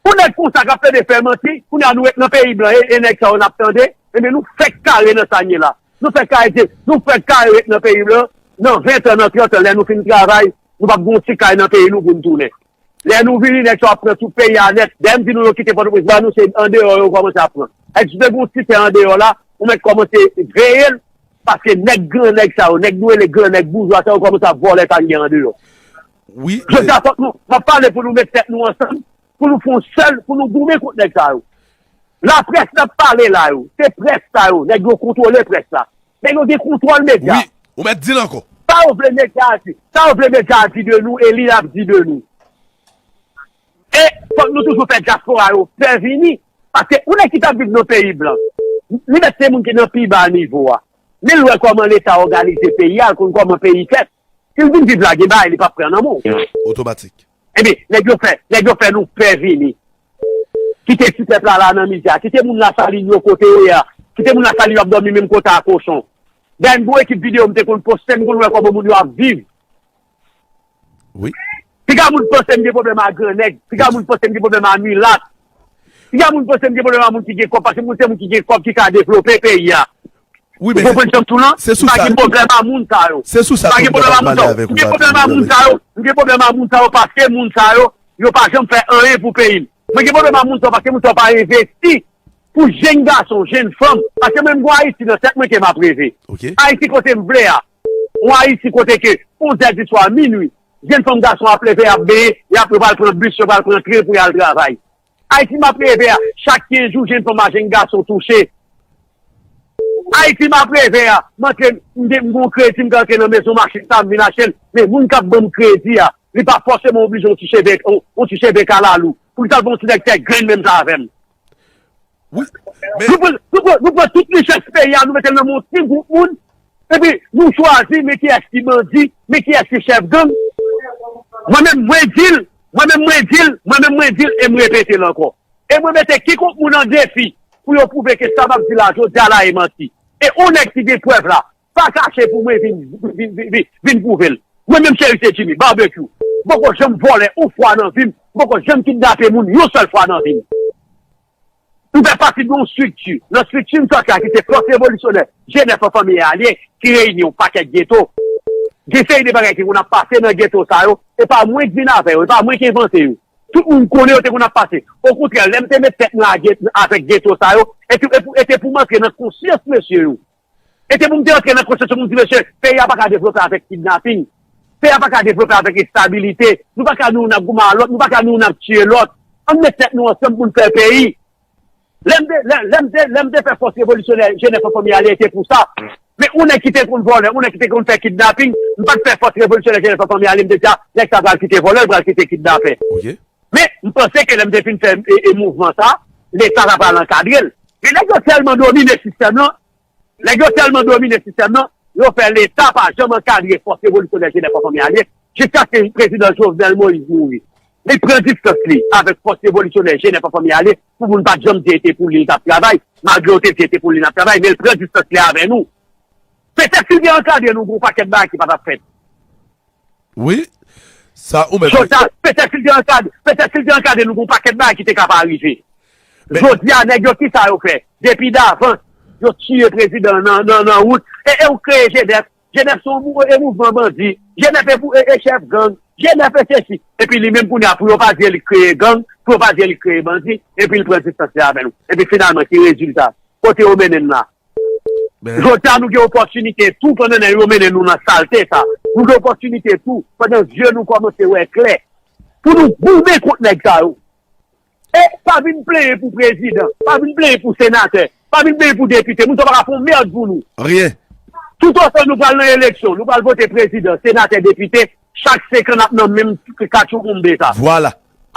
Pou nèg konsa k ap plede fè manti, kounye a nou ret nan peyi blan, e, e nèg sa yo n ap tande, ebyen nou fèk kare nan sa n ye la. Nou fèk kare, nou fèk kare ret nan peyi blan, nan ven tan, nan trant tan, lè nou fin travay, nou p ap gen yon ti kay nan peyi nou pou n tounen. Lè nou vini, nèg sa yo ap pran tout peyi a nèt. Dayè m di nou yo kite Pòtoprens, ba nou se andeyò yo kòmanse ap pran. Èske si te gen yon ti tè andeyò la, ou mèt kòmanse veye l, paske nèg gran nèg sa yo, nèg nou rele gran nèg boujwa sa yo kòmanse ap vòlè sa n gen andeyò. Wi. Jodi a fòk nou, m ap pale pou nou met tèt nou ansanm, pou nou fè yon sèl, pou nou goumen kont nèg sa yo. Laprès n ap pale la yo, se près sa yo, nèg yo kontwole près la. Nèg yo gen kontwòl medya. Wi. Ou mèt di l ankò. Sa yo vle medya a di, sa yo vle medya a di de nou, e li l ap di de nou. E fòk nou toujou fè dyaspora yo pè vini. Paske yon nèg ki t ap viv nan peyi blan, li mèt se moun ki nan pi ba nivo a. Men l wè kòman Leta òganize peyi a, l konn kòman peyi fèt. Si l vin viv la, gen bagay li p ap pran nan men w. Otomatik. Ebyen, nèg yo fè, nèg yo fè nou pè vini. Kite ti pèp la la nan mizè a. Kite moun Lasalin yo kote yo ye a. Kite moun Lasalin yo ap dòmi menm kote a kochon. Dayè m gen yon ekip videyo m te konn poste, m konn wè kòman moun yo ap viv. Wi. Piga moun panse m gen pwoblèm a gran nèg. Piga moun panse m gen pwoblèm a milat. Piga moun panse m gen pwoblèm a moun ki gen kòb, paske moun se moun ki gen kòb ki ka devlope peyi a. Wi, men. Ou konprann jan m tou lan? Se sou sa. M pa gen pwoblèm a moun sa yo. Se sou sa. M pa gen pwoblèm a moun sa yo. M gen pwoblèm a moun sa yo. M gen pwoblèm a moun sa yo paske moun sa yo, yo pa janm fè anyen pou peyi m. Mwen gen pwoblèm a moun sa yo paske moun sa yo pa envesti pou jenn gason, jenn fanm. Paske mwen m gon Ayiti nan tèt mwen ke m ap reve. Ayiti kote m vle a. Yon Ayiti kote ke onz è di swa, minui, jenn fanm gason ap leve, y ap benyen, y ap yo pral pran bis, yo pral pran tren pou y al travay. Ayiti m ap reve a, chak kenz jou, jenn fanm a jenn gason touche. Ayiti m ap reve a, m antre, m gen, m gon kredi, m ka antre nan mezon machin sa, m vin achte l. Men moun k ap ban m kredi a, li pa fòseman oblije yon ti cheve, yon, yon ti cheve kalalou. Poukisa l pa yon ti nèg fè grenn menm jan avè m? Wi. Nou pran, nou pran, nou pran tout richès peyi a, nou mete l nan men yon ti gwoup moun, epi nou chwazi men kiyès ki bandi, men kiyès ki chèf gang. Mwen menm, mwen di l, mwen menm, mwen di l, mwen menm, mwen di l, e m repete l ankò. E mwen mete kikònk moun an defi pou yo pwouve ke sa m ap di la jodi a la e manti. E yon nèg ki gen prèv la, pa kache pou mwen vin, vin, vin, vin, vin pwouve l. Mwen menm Cherry Jimmy, Barbecue, m poko janm vòlè yon fwa nan vi m, m poko janm kidnape moun yon sèl fwa nan vi m. M fè pati de yon estrikti. Nan estrikti m sòti a ki se Fòs Revolisyonè Jenèf an Fanmi Alye ki reyini yon pakèt geto. Gen seri de bagay ki konn ap pase nan geto sa yo, e pa mwen ki vin avè yo, e pa mwen ki envante yo. Tout moun konnen yo te konn ap pase. Okontrè, lè m te met tèt mwen a get-, avèk geto sa yo, e te, e pou, e te pou m antre nan konsyans mesye yo. E te pou m te antre nan konsyans yo pou m di, mesye, peyi a pa ka devlope avèk kidnaping. Peyi a pa ka devlope avèk enstabilite. Nou pa ka nou n ap goumen a lòt, nou pa ka nou n ap tiye lòt. Ann met tèt nou ansanm pou n fè peyi. Lè m te, lè, lè m te, lè m te fè Fòs Revolisyonè Jenèf an Fanmi Alye, e te pou sa. Men yon nèg ki te konn vòlè, yon nèg ki te konn fè kidnaping, m pa t fè Fòs Revolisyonè Jenèf an Fanmi Alye, m te di, a, nèg sa pral kite vòlè, l pral kite kidnapè. Ok. Men, m panse ke lè m te fin fè e, e mouvman sa, Leta ta pral ankadre l. Men nèg yo tèlman domine sistèm lan, nèg yo tèlman domine sistèm lan, yo fè Leta pa janm ankadre Fòs Revolisyonè Jenèf an Fanmi Alye, jiskaske prezidan Jovenel Moïse mouri. Li pran distans li avèk Fòs Revolisyonè Jenèf an Fanmi Alye, pou moun pa t janm di e te pou li l t ap travay, malgre yo te di e te pou li l t ap travay, men l pran distans li avè nou. Petèt si l te ankadre nou, gen yon pakèt bagay ki pa t ap fèt. Wi. Sa ou menm. Jodi a, petèt si l te ankadre, petèt si l te ankadre nou, gen yon pakèt bagay ki te ka pa rive. Jodi a, nèg yo, kisa yo fè? Depi davans, yo tiye prezidan nan, nan, nan wout. E, e ou kreye Jenèf. Jenèf se yon mou-, e mouvman bandi. Jenèf e, pou, e, e chèf gang. Jenèf e sesi. Epi li menm kounye a, pou yo pa di li kreye gang, pou yo pa di li kreye bandi, epi l pran distans li avè nou. Epi finalman, ki rezilta? Kote yo mennen n la? Jodi a, nou gen opòtinite tou, pandan nèg yo mennen nou nan salte sa. Nou gen opòtinite tou, pandan zye nou kòmanse wè klè, pou nou goumen kont nèg sa yo. E pa vin plenyen pou prezidan, pa vin plenyen pou senatè, pa vin plenyen pou depite. Moun sa yo pa ka fè yon mèd pou nou. Anyen. Toutotan nou pral nan eleksyon, nou pral vote prezidan, senatè, depite, chak senk an n ap nan menm katchouboumbe sa. Vwala.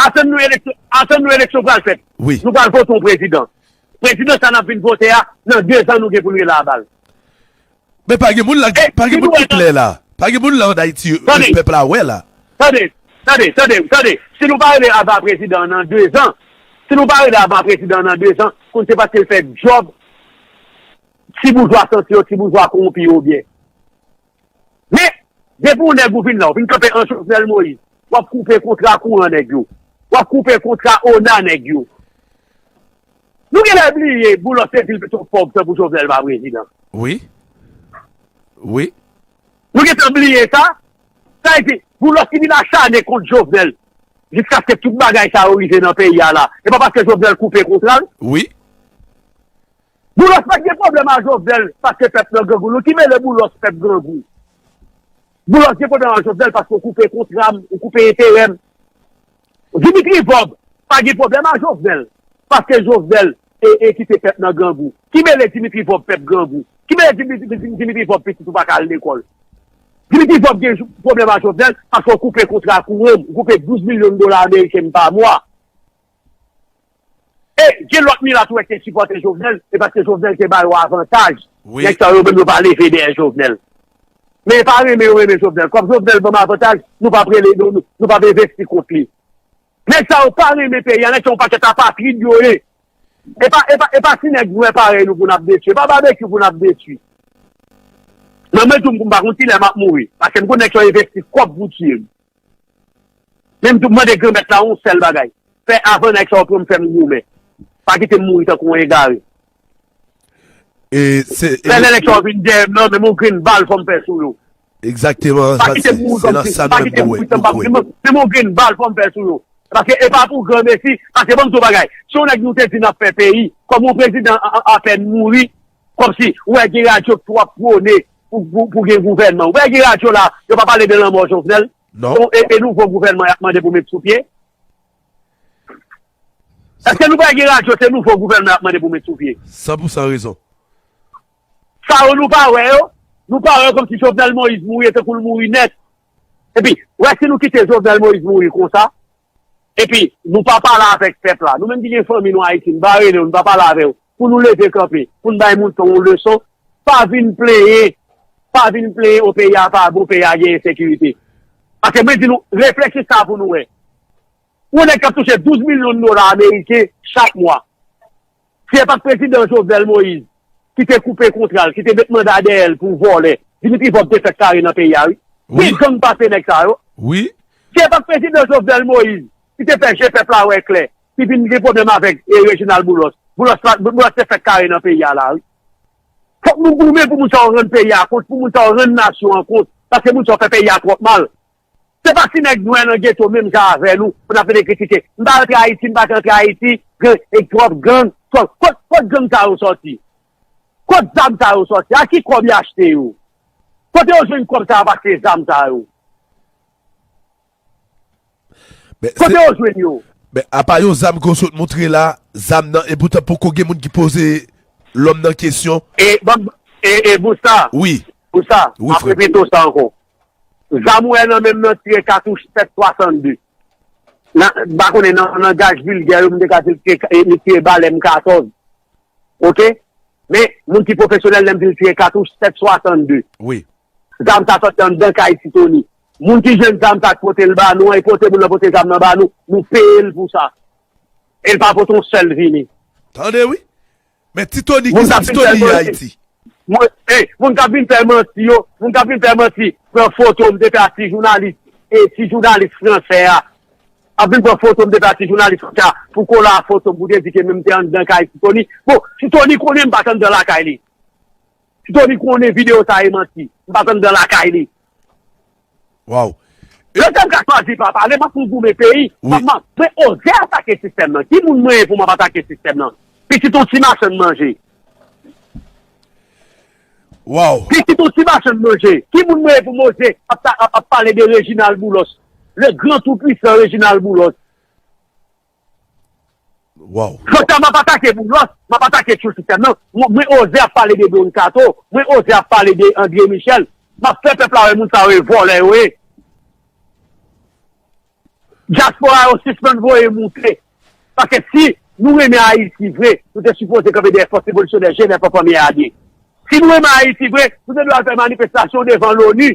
Atann nou eleksyon, atann nou eleksyon pral fèt. Wi. Nou pral vote yon prezidan. Prezidan sa n ap vin vote a, nan de zan nou gen pou n rele a bal. Men pa gen moun la, pa gen moun ki klè la. Pa gen moun la ann Ayiti, pèp la wè la. Tande, tande, tande, tande. Si nou pa rele a bal prezidan an nan de zan, si nou pa rele a bal prezidan an nan de zan, konn se paske l fè djòb ti boujwa santi yo, ti boujwa kowonpi yo byen. Men, depi yon nèg ou vin la, ou vin kanpe an Jovenel Moïse, w ap koupe kontra kouran nèg yo. W ap koupe kontra ona nèg yo. Nou genlè bliye Boulos se vil pito pòv tankou Jovenel pa prezidan. Wi. Wi. Nou gentan bliye sa. Sa vle di, Boulos ki vin achanen kont Jovenel jiskaske tout bagay sa yo rive nan peyi a la. E pa paske Jovenel koupe kontra l. Wi. Boulos pa t gen pwoblèm a Jovenel paske pèp nan grangou. Nou ki mele Boulos pèp grangou. Boulos gen pwoblèm a Jovenel paske w koupe kontra m, ou koupe enterè m. Dimitri Vorbe pa gen pwoblèm a Jovenel paske Jovenel e, e kite pèp nan grangou. Ki mele Dimitri Vorbe pèp grangou? Ki mele Dimitri, Dimitri Vorbe pitit ou pa ka al lekòl? Dimitri Vorbe gen pwoblèm ak Jovenel paske w koupe kontra kouran m, ou koupe douz milyon dola ameriken m pa mwa. E gen lòt milat ou wè ki te sipòte Jovenel, e paske Jovenel te ba yo avantaj. Nèg sa yo menm yo pa leve dèyè Jovenel. Men e pa renmen yo renmen Jovenel. Kòm Jovenel ban m avantaj, nou p ap rele, nou, nou, nou p ap envesti kont li. Nèg sa yo pa renmen peyi a, nèg sa yo pakèt apatrid yo ye. E pa, e pa, e pa ti nèg nwè parèy nou pou n ap detwi. E pa babekyou pou n ap detwi. Mwen, mwen di w, m pa konn kilè m ap mouri. Paske m konn nèg sa yo envesti kòb pou tiye m. Men m tou mande Granmèt la yon sèl bagay. Fè avan nèg sa yo pran m fè m goumen. Pa kite m mouri tankou yon egare. E se e Lè nèg sa yo vin dèyè m nan, menm yon grenn bal fò m fè sou yo. Egzakteman, pa kite m mouri tankou, pa kite m mouri tankou, menm yon grenn bal fò m fè sou yo. Paske e pa pou granmesi, paske ban m di w bagay. Si yon nèg nou te di n ap fè peyi, kòm yon prezidan a- a- apèn mouri, kòmsi ou wè gen radyo k twò pwone pou, pou, pou gen gouvènman. Ou wè gen radyo la, yo pa pale de lanmò Jovenel. Non. E, e nouvo gouvènman y ap mande pou met sou pye? Èske nou pa gen radyo, se nouvo gouvènman y ap mande pou met sou pye? San pou san rezon. Sa yo nou pa wè yo? Nou pa wè yo kòmsi Jovenel Moïse mouri, e tankou l mouri nèt. Epi, wè si nou kite Jovenel Moïse mouri konsa, epi nou pa pale avèk pèp la. Nou menm ki gen fanmi nou Ayiti, nou pa rele yo, nou pa pale avè yo. Pou nou leve kanpe, pou n bay moun sa yon leson, pa vin plenyen, pa vin plenyen o peyi a pa bon, peyi a gen ensekirite. Paske mwen di nou, reflechi sa pou nou wè. Yon nèg k ap touche douz milyon dola ameriken chak mwa. Si e pa t prezidan Jovenel Moïse ki te koupe kontra l, ki te met manda dèyè l pou vòlè, Dimitri Vorbe te fèk kare nan peyi a, wi. Wi. Gen gang pase nèg sa yo. Wi. Si e pa t prezidan Jovenel Moïse ki te fè je pèp la wè klè, ki vin gen pwoblèm avèk, e, Reginald Boulos, Boulos la, Boulos te fèk kare nan peyi a la, wi. Fòk nou goumen pou moun sa yo rann peyi a kont, pou moun sa yo rann nasyon an kont, paske moun sa yo fè peyi a twòp mal. Se pa si nèg nwè nan geto menm jan avè nou pou n ap vin kritike. M pa rantre Ayiti, m pa t rantre Ayiti, gang, e twòp gang, twòp, kot, kot gang sa yo sòti? Kot zam sa yo sòti? A ki kòb y achte yo? Kote yo jwenn kòb sa yo pou achte zam sa yo? Kote yo jwenn yo? Men apa yon zam ke w sot montre la, zam nan, e poutan poko gen moun ki poze lòm nan kesyon. E, ban m, e, e, Bousta. Wi. Bousta, wi, m ap repete w sa ankò. Zam ou wè nan men m nan tire katouch sèt swasannde. Nan, m pa konnen nan langaj vilgè yo, m te ka di l tire, e, li tire bal M katòz. Oke? Men, moun ki pwofesyonèl, lè m di l tire katouch sèt swasannde. Wi. Zam sa sòti anndan kay Ti Tony. Moun ki jwenn zam sa k pote l ba nou an, e pote moun nan pote zam nan ba nou, nou peye l pou sa. E l pa pote yon sèl vini. Tande wi. Men Ti Tony, kisa Ti Tony ye Ayiti? Moun, ey, moun k ap vin fè manti yo, moun k ap vin fè manti, pran foto m te fè ak ti jounalis, e ti jounalis fransè a. Ap vin pran foto m te fè ak ti jounalis fransè a, pou kole a foto m, pou te di ke menm te anndan kay Ti Tony. Bon, Ti Tony konnen m pa t anndan lakay li. Ti Tony konnen videyo sa e manti. M pa t anndan lakay li. Waw. Lè sa m ka chwazi pa pale, m ap pou goumen peyi. Wi. M ap, mwen oze atake sistèm nan. Ki moun mwen ye pou m ap atake sistèm nan? Pitit yon ti machann manje. Waw. Pitit yon ti machann manje. Ki moun mwen ye pou m oze ap, ta- ap, ap pale de Reginald Boulos? Le grand tout puissant Reginald Boulos. Waw. Jodi a, m ap atake Boulos, m ap atake tout sistèm nan. Mwen, mwen oze ap pale de Don Kato, mwen oze ap pale de André Michel. M ap fè pèp la wè moun sa yo e vòlè yo ye. Dyaspora yo sispann voye moute. Paske si nou renmen Ayiti vre, nou te sipoze kanpe dèyè Fòs Revolisyonè Jenèf an Fanmi Alye. Si nou renmen Ayiti vre, nou te dwe al fè manifestasyon devan Loni.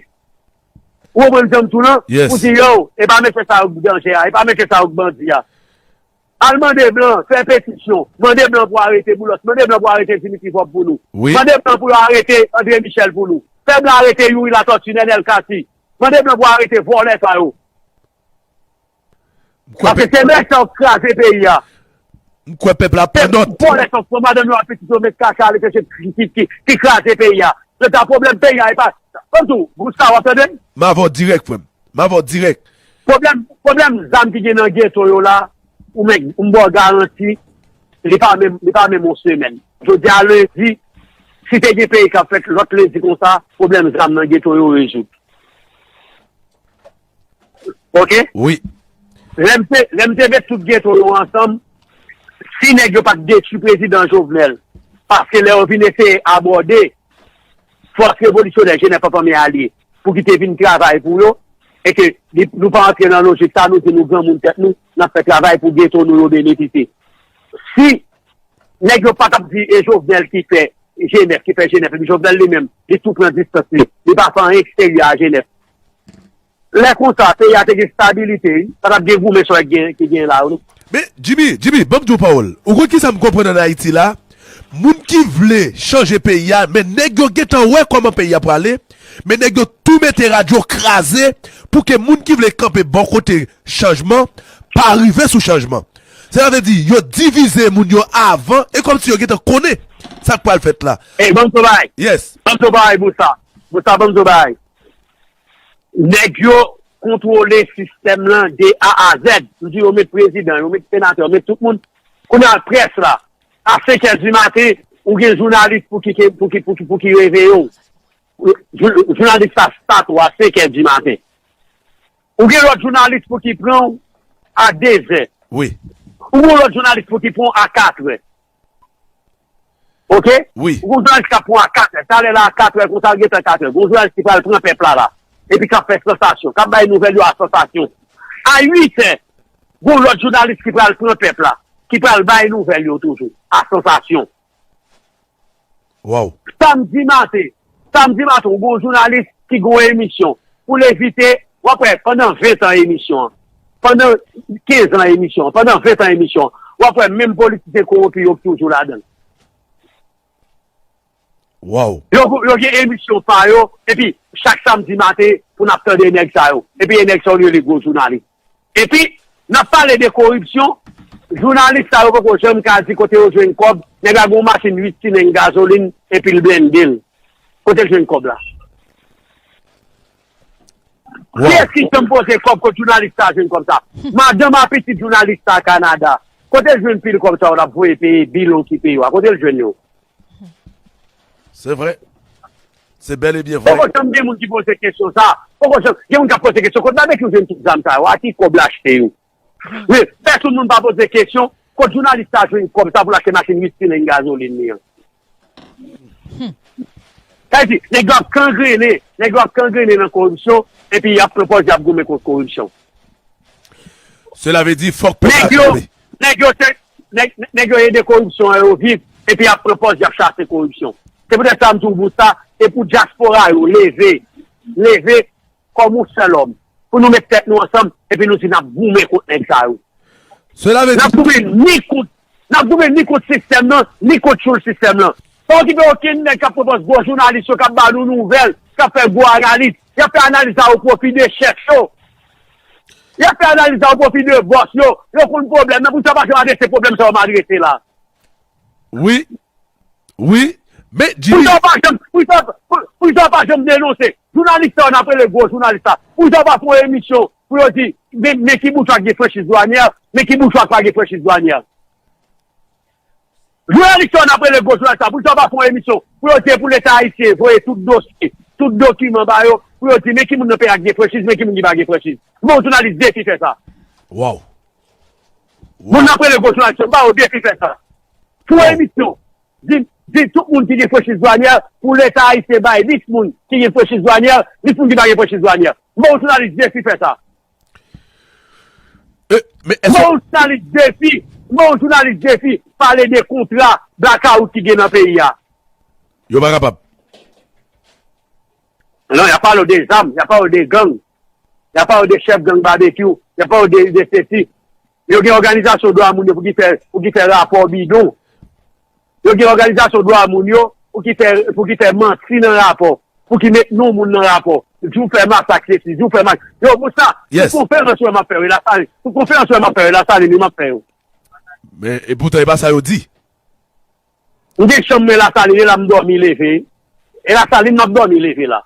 Ou konprann sa m di w lan? Yes. Pou di, yo, e pa mesye sa yo k danje a, e pa mesye sa yo k bandi a. Al mande blan, fè petisyon, mande blan pou arete Boulos, mande blan pou arete Dimitri Vorbe pou nou. Wi. Mande blan pou yo arete André Michel pou nou. Fè blan arete Youri Latortue, Nenel Cassy. Mande blan pou arete vòlè sa yo. M kwè Paske se nèg sa yo k kraze peyi a. M kwè pèp la pran nòt. Vòlè sa yo k pran madanm yo ak pitit yo met kache aletranje ki, ki, ki, ki kraze peyi a. Jodi a pwoblèm peyi a e pa. Ban m di w, Gustavo, w ap tande m? M avè w dirèk, frè m. M avè w dirèk. Pwoblèm, pwoblèm zam ki gen nan geto yo la, ou menm, m ba w garanti, li pa menm, li pa menm yon semèn. Jodi a lendi, si te gen peyi k ap fèt lòt lendi konsa, pwoblèm zam nan geto yo rezoud. Oke? Wi. Lè m te, lè m te met tout geto yo ansanm, si nèg yo pa t detwi prezidan Jovenel, paske lè yo vin eseye abòde Fòs Revolisyonè Jenèf an Fanmi Alye, pou ki te vin travay pou yo, e ke li, nou pa antre nan lojik sa, nou di nou granmoun tèt nou, n ap fè travay pou geto nou yo benefisye. Si nèg yo pa t ap di e Jovenel ki fè G nèf, ki fè G nèf, epi Jovenel li menm, li tou pran distans li, li pa fè anyen eksteryè a G nèf. Lè konsa, peyi a te gen stabilite, wi. Pa t ap gen goumen sa w wè gen, ki gen la, wi. Men, Jimmy, Jimmy, ban m di w pawòl. Ou konn ki sa m konprann ann Ayiti la? Moun ki vle chanje peyi a, men nèg yo gentan wè kòman peyi a prale, men nèg yo tou mete rad yo kraze pou ke moun ki vle kanpe bò kote chanjman pa rive sou chanjman. Sètadi, yo divize moun yo avan, e kòmsi yo gentan konnen sa k pral fèt la. Ey, ban m di w bagay. Yes. Ban m di w bagay, Bousa. Bousa, ban m di w bagay. Nèg yo kontwole sistèm lan de A a Z. M di yo met prezidan, yo met senatè, yo met tout moun. Kounye a près la, a senk è di maten, ou gen jounalis pou ki, pou ki, pou ki, pou ki reveye w. Jou-, jounalis sa start w a senk è di maten. Ou gen lòt jounalis pou ki pran w a de zè. Wi. Ou gen lòt jounalis pou ki pran w a kat è. Oke? Wi. Ou gen jounalis k ap pran w a kat è. Talè la a kat è, konsa l gentan kat è. Gen jounalis ki pral pran pèp la la. Epi k ap fè sansasyon. K ap bay nouvèl yo a sansasyon. A uit è, gen lòt jounalis ki pral pran pèp la. Ki pral bay nouvèl yo toujou. A sansasyon. Wow. Samdi maten, samdi maten, ou gen yon jounalis ki gen yon emisyon. Pou l evite, w ap wè, pandan ven tan emisyon an, pandan kenz an emisyon an, pandan ven tan emisyon an, w ap wè menm politisyen kowonpi yo toujou ladan l. Wow. Yo, yo gen emisyon pa yo, epi chak samdi maten, pou n ap tande nèg sa yo. Epi e nèg sa yo rele gwo jounalis. Epi, n ap pale de koripsyon, jounalis sa yo poko janm ka di kote yo jwenn kòb, nèg la gen yon machin uit sileng gazolin, epi l blende l. Kote l jwenn kòb la? Wow. Kiyès ki janm poze kòb kot jounalis sa jwenn kòb sa? Madanm a pitit jounalis sa Kanada. Kote l jwenn pil kòb sa yo l ap voye peye bil okipe yo a? Kote l jwenn yo? Se vre. Se bèl e byen vre. Poko janm gen moun ki poze kesyon sa. Poko janm gen moun k ap poze kesyon. Kot Babekyou jwenn tout zam sa yo? A ki kòb l achte yo? Men, pèsonn moun pa poze kesyon. Kot jounalis sa jwenn kòb sa pou l achte machin uit sileng gazolin li an? Sa vle di, nèg yo ap kangrennen, nèg yo ap kangrennen nan koripsyon, epi y ap pran pòz y ap goumen kont koripsyon. Sela vle di, fòk pèp la kanpe. Nèg yo, nèg yo te, nèg, nèg yo ede koripsyon an yo viv, epi y ap pran pòz y ap chase koripsyon. Se poutèt sa m di w, Bousa, e pou dyaspora yo leve, leve kòm yon sèl òm, pou nou met tèt nou ansanm, epi nou di n ap goumen kont nèg sa yo. Sela vle di, n ap goumen ni kont, n ap goumen ni kont sistèm nan, ni kont tchoul sistèm nan. Pa okipe okenn nèg k ap pran pòz gwo jounalis yo, k ap ba nou nouvèl, k ap fè gwo analiz. Y ap fè analiz sa o pwofi de chèf yo. Y ap fè analiz sa o pwofi de bòs yo. Yo konn pwoblèm nan, poukisa yo pa janm adrese pwoblèm sa yo m adrese la? Wi. Wi. Men, Jimmy. Poukisa yo pa janm, poukisa, pou, poukisa yo pa janm denonse? Jounalis sa yo n ap rele gwo jounalis la. Poukisa yo pa fè yon emisyon pou yo di, men, men ki boujwa k gen franchiz dwanyè, men ki boujwa k pa gen franchiz dwanyè? Jounalis yo n ap rele gwo jounalis la, poukisa yo pa fè yon emisyon pou yo di pou Leta ayisyen voye tout dosye, tout dokiman ba yo, pou yo di men ki moun nan peyi a k gen franchiz, men ki moun ki pa gen franchiz? Bon, jounalis defi fè sa. Wow. Moun n ap rele gwo jounalis yo, ba yo defi fè sa. Fè yon emisyon, di, di tout moun ki gen franchiz dwanyè, pou Leta ayisyen bay lis moun ki gen franchiz dwanyè, lis moun ki pa gen franchiz dwanyè. Bon, jounalis defi fè sa. Bon, jounalis defi, bon, jounalis defi, pale de kontra blakawout ki gen nan peyi a. Yo pa kapab. Non, y ap pale w de zam, y ap pale w de gang, y ap pale w de chèf gang Babekyou, y ap pale w de, de sesi. Yo gen òganizasyon dwa moun yo pou ki fè, pou ki fè rapò bidon. Yo gen òganizasyon dwa moun yo pou ki fè, pou ki fè manti nan rapò, pou ki met non moun nan rapò. Di w fè masak sesi, di w fè masak. Yo, Bousa, yes, tout konferans yo m ap fè yo, Lasalin. Tout konferans yo m ap fè yo, Lasalin, yo m ap fè yo. Men, e poutan, e pa sa yo di. M gen chanm mwen Lasalin, e la m dòmi leve. E Lasalin m ap dòmi leve la.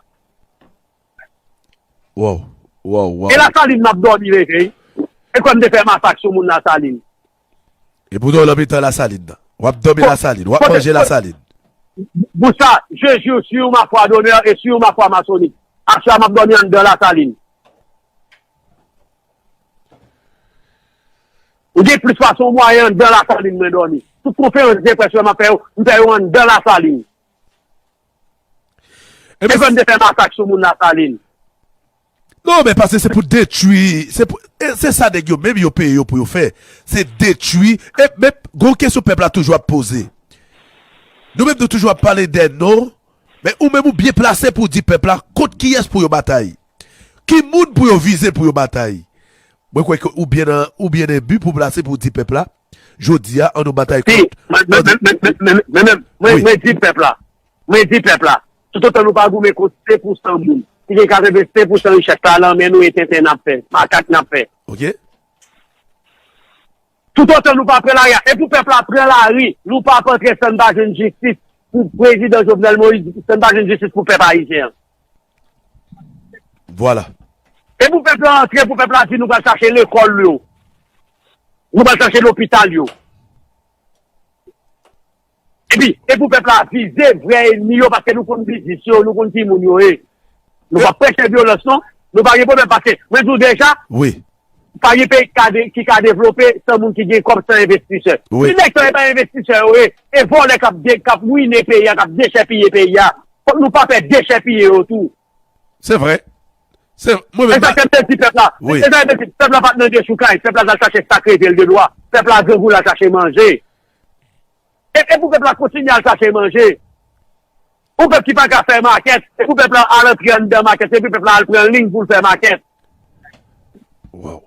Wow, wow, wow. E Lasalin m ap dòmi leve. E kwè m te fè masak sou moun Lasalin. E poutan w nan mitan Lasalin nan. W ap dòmi Lasalin, w ap manje Lasalin. Bousa, je jure sur ma foi d'honneur et sur ma foi maçonnique. Aswè a m ap dòmi anndan Lasalin. M gen plis pase yon mwayen anndan Lasalin mwen dòmi. Tout konferans de près yo m ap fè yo, m fè yo anndan Lasalin. E fè m te fè masak sou moun Lasalin. Non, men paske se pou detwi, se pou, e se sa nèg yo menm yo peye yo pou yo fè. Se detwi, e men gon kesyon pèp la toujou ap poze. Nou menm nou toujou ap pale de non, men ou menm ou byen plase pou di pèp la kont kiyès pou yo batay. Ki moun pou yo vize pou yo batay. Mwen kwè ke ou byen nan, ou byen nan bi pou plase pou di pèp la, jodi a, an nou batay kont. Mwen, mwen, mwen, mwen, mwen, mwen, mwen, mwen, mwen di pèp la, mwen di pèp la, toutotan nou pa goumen kont senk pousan moun ki gen katrevensenk pousan richès la nan men nou, e tenten n ap fè, makak n ap fè. Ok. Toutotan nou pa pran lari a, e pou pèp la pran lari, nou pa p antre san n pa jwenn jistis pou prezidan Jovenel Moïse, san n pa jwenn jistis pou pèp ayisyen an. Vwala. E pou pèp la antre, pou pèp la di nou pral chache lekòl yo. Nou pral chache lopital yo. Epi, e pou pèp la vize vrè ènmi yo, paske nou konn biznis yo, nou konn ki moun yo ye. Nou p ap preche vyolans, non. Nou pa gen pwoblèm, paske mwen di w deja, wi, pa gen peyi ki ka de-, ki ka devlope san moun ki gen kòb, san envestisè. Wi. Si nèg sa yo pa envestisè yo ye, e vòlè k ap de-, k ap wine peyi a, k ap dechèpiye peyi a. Fòk nou pa pè dechèpiye yo tou. Se vre. Se, mwen menm, e sa ke m te di pèp la. Wi. E sa ke m te di, pèp la pa t nan dechoukay, pèp la t al chache sa k rete l de dwa. Pèp la grangou, l al chache manje. E, e pou pèp la kontinye al chache manje. Yon pèp ki pa ka fè makèt, e pou pèp la al antre anndan makèt, e pou pèp la al pran liy pou l fè makèt. Wow.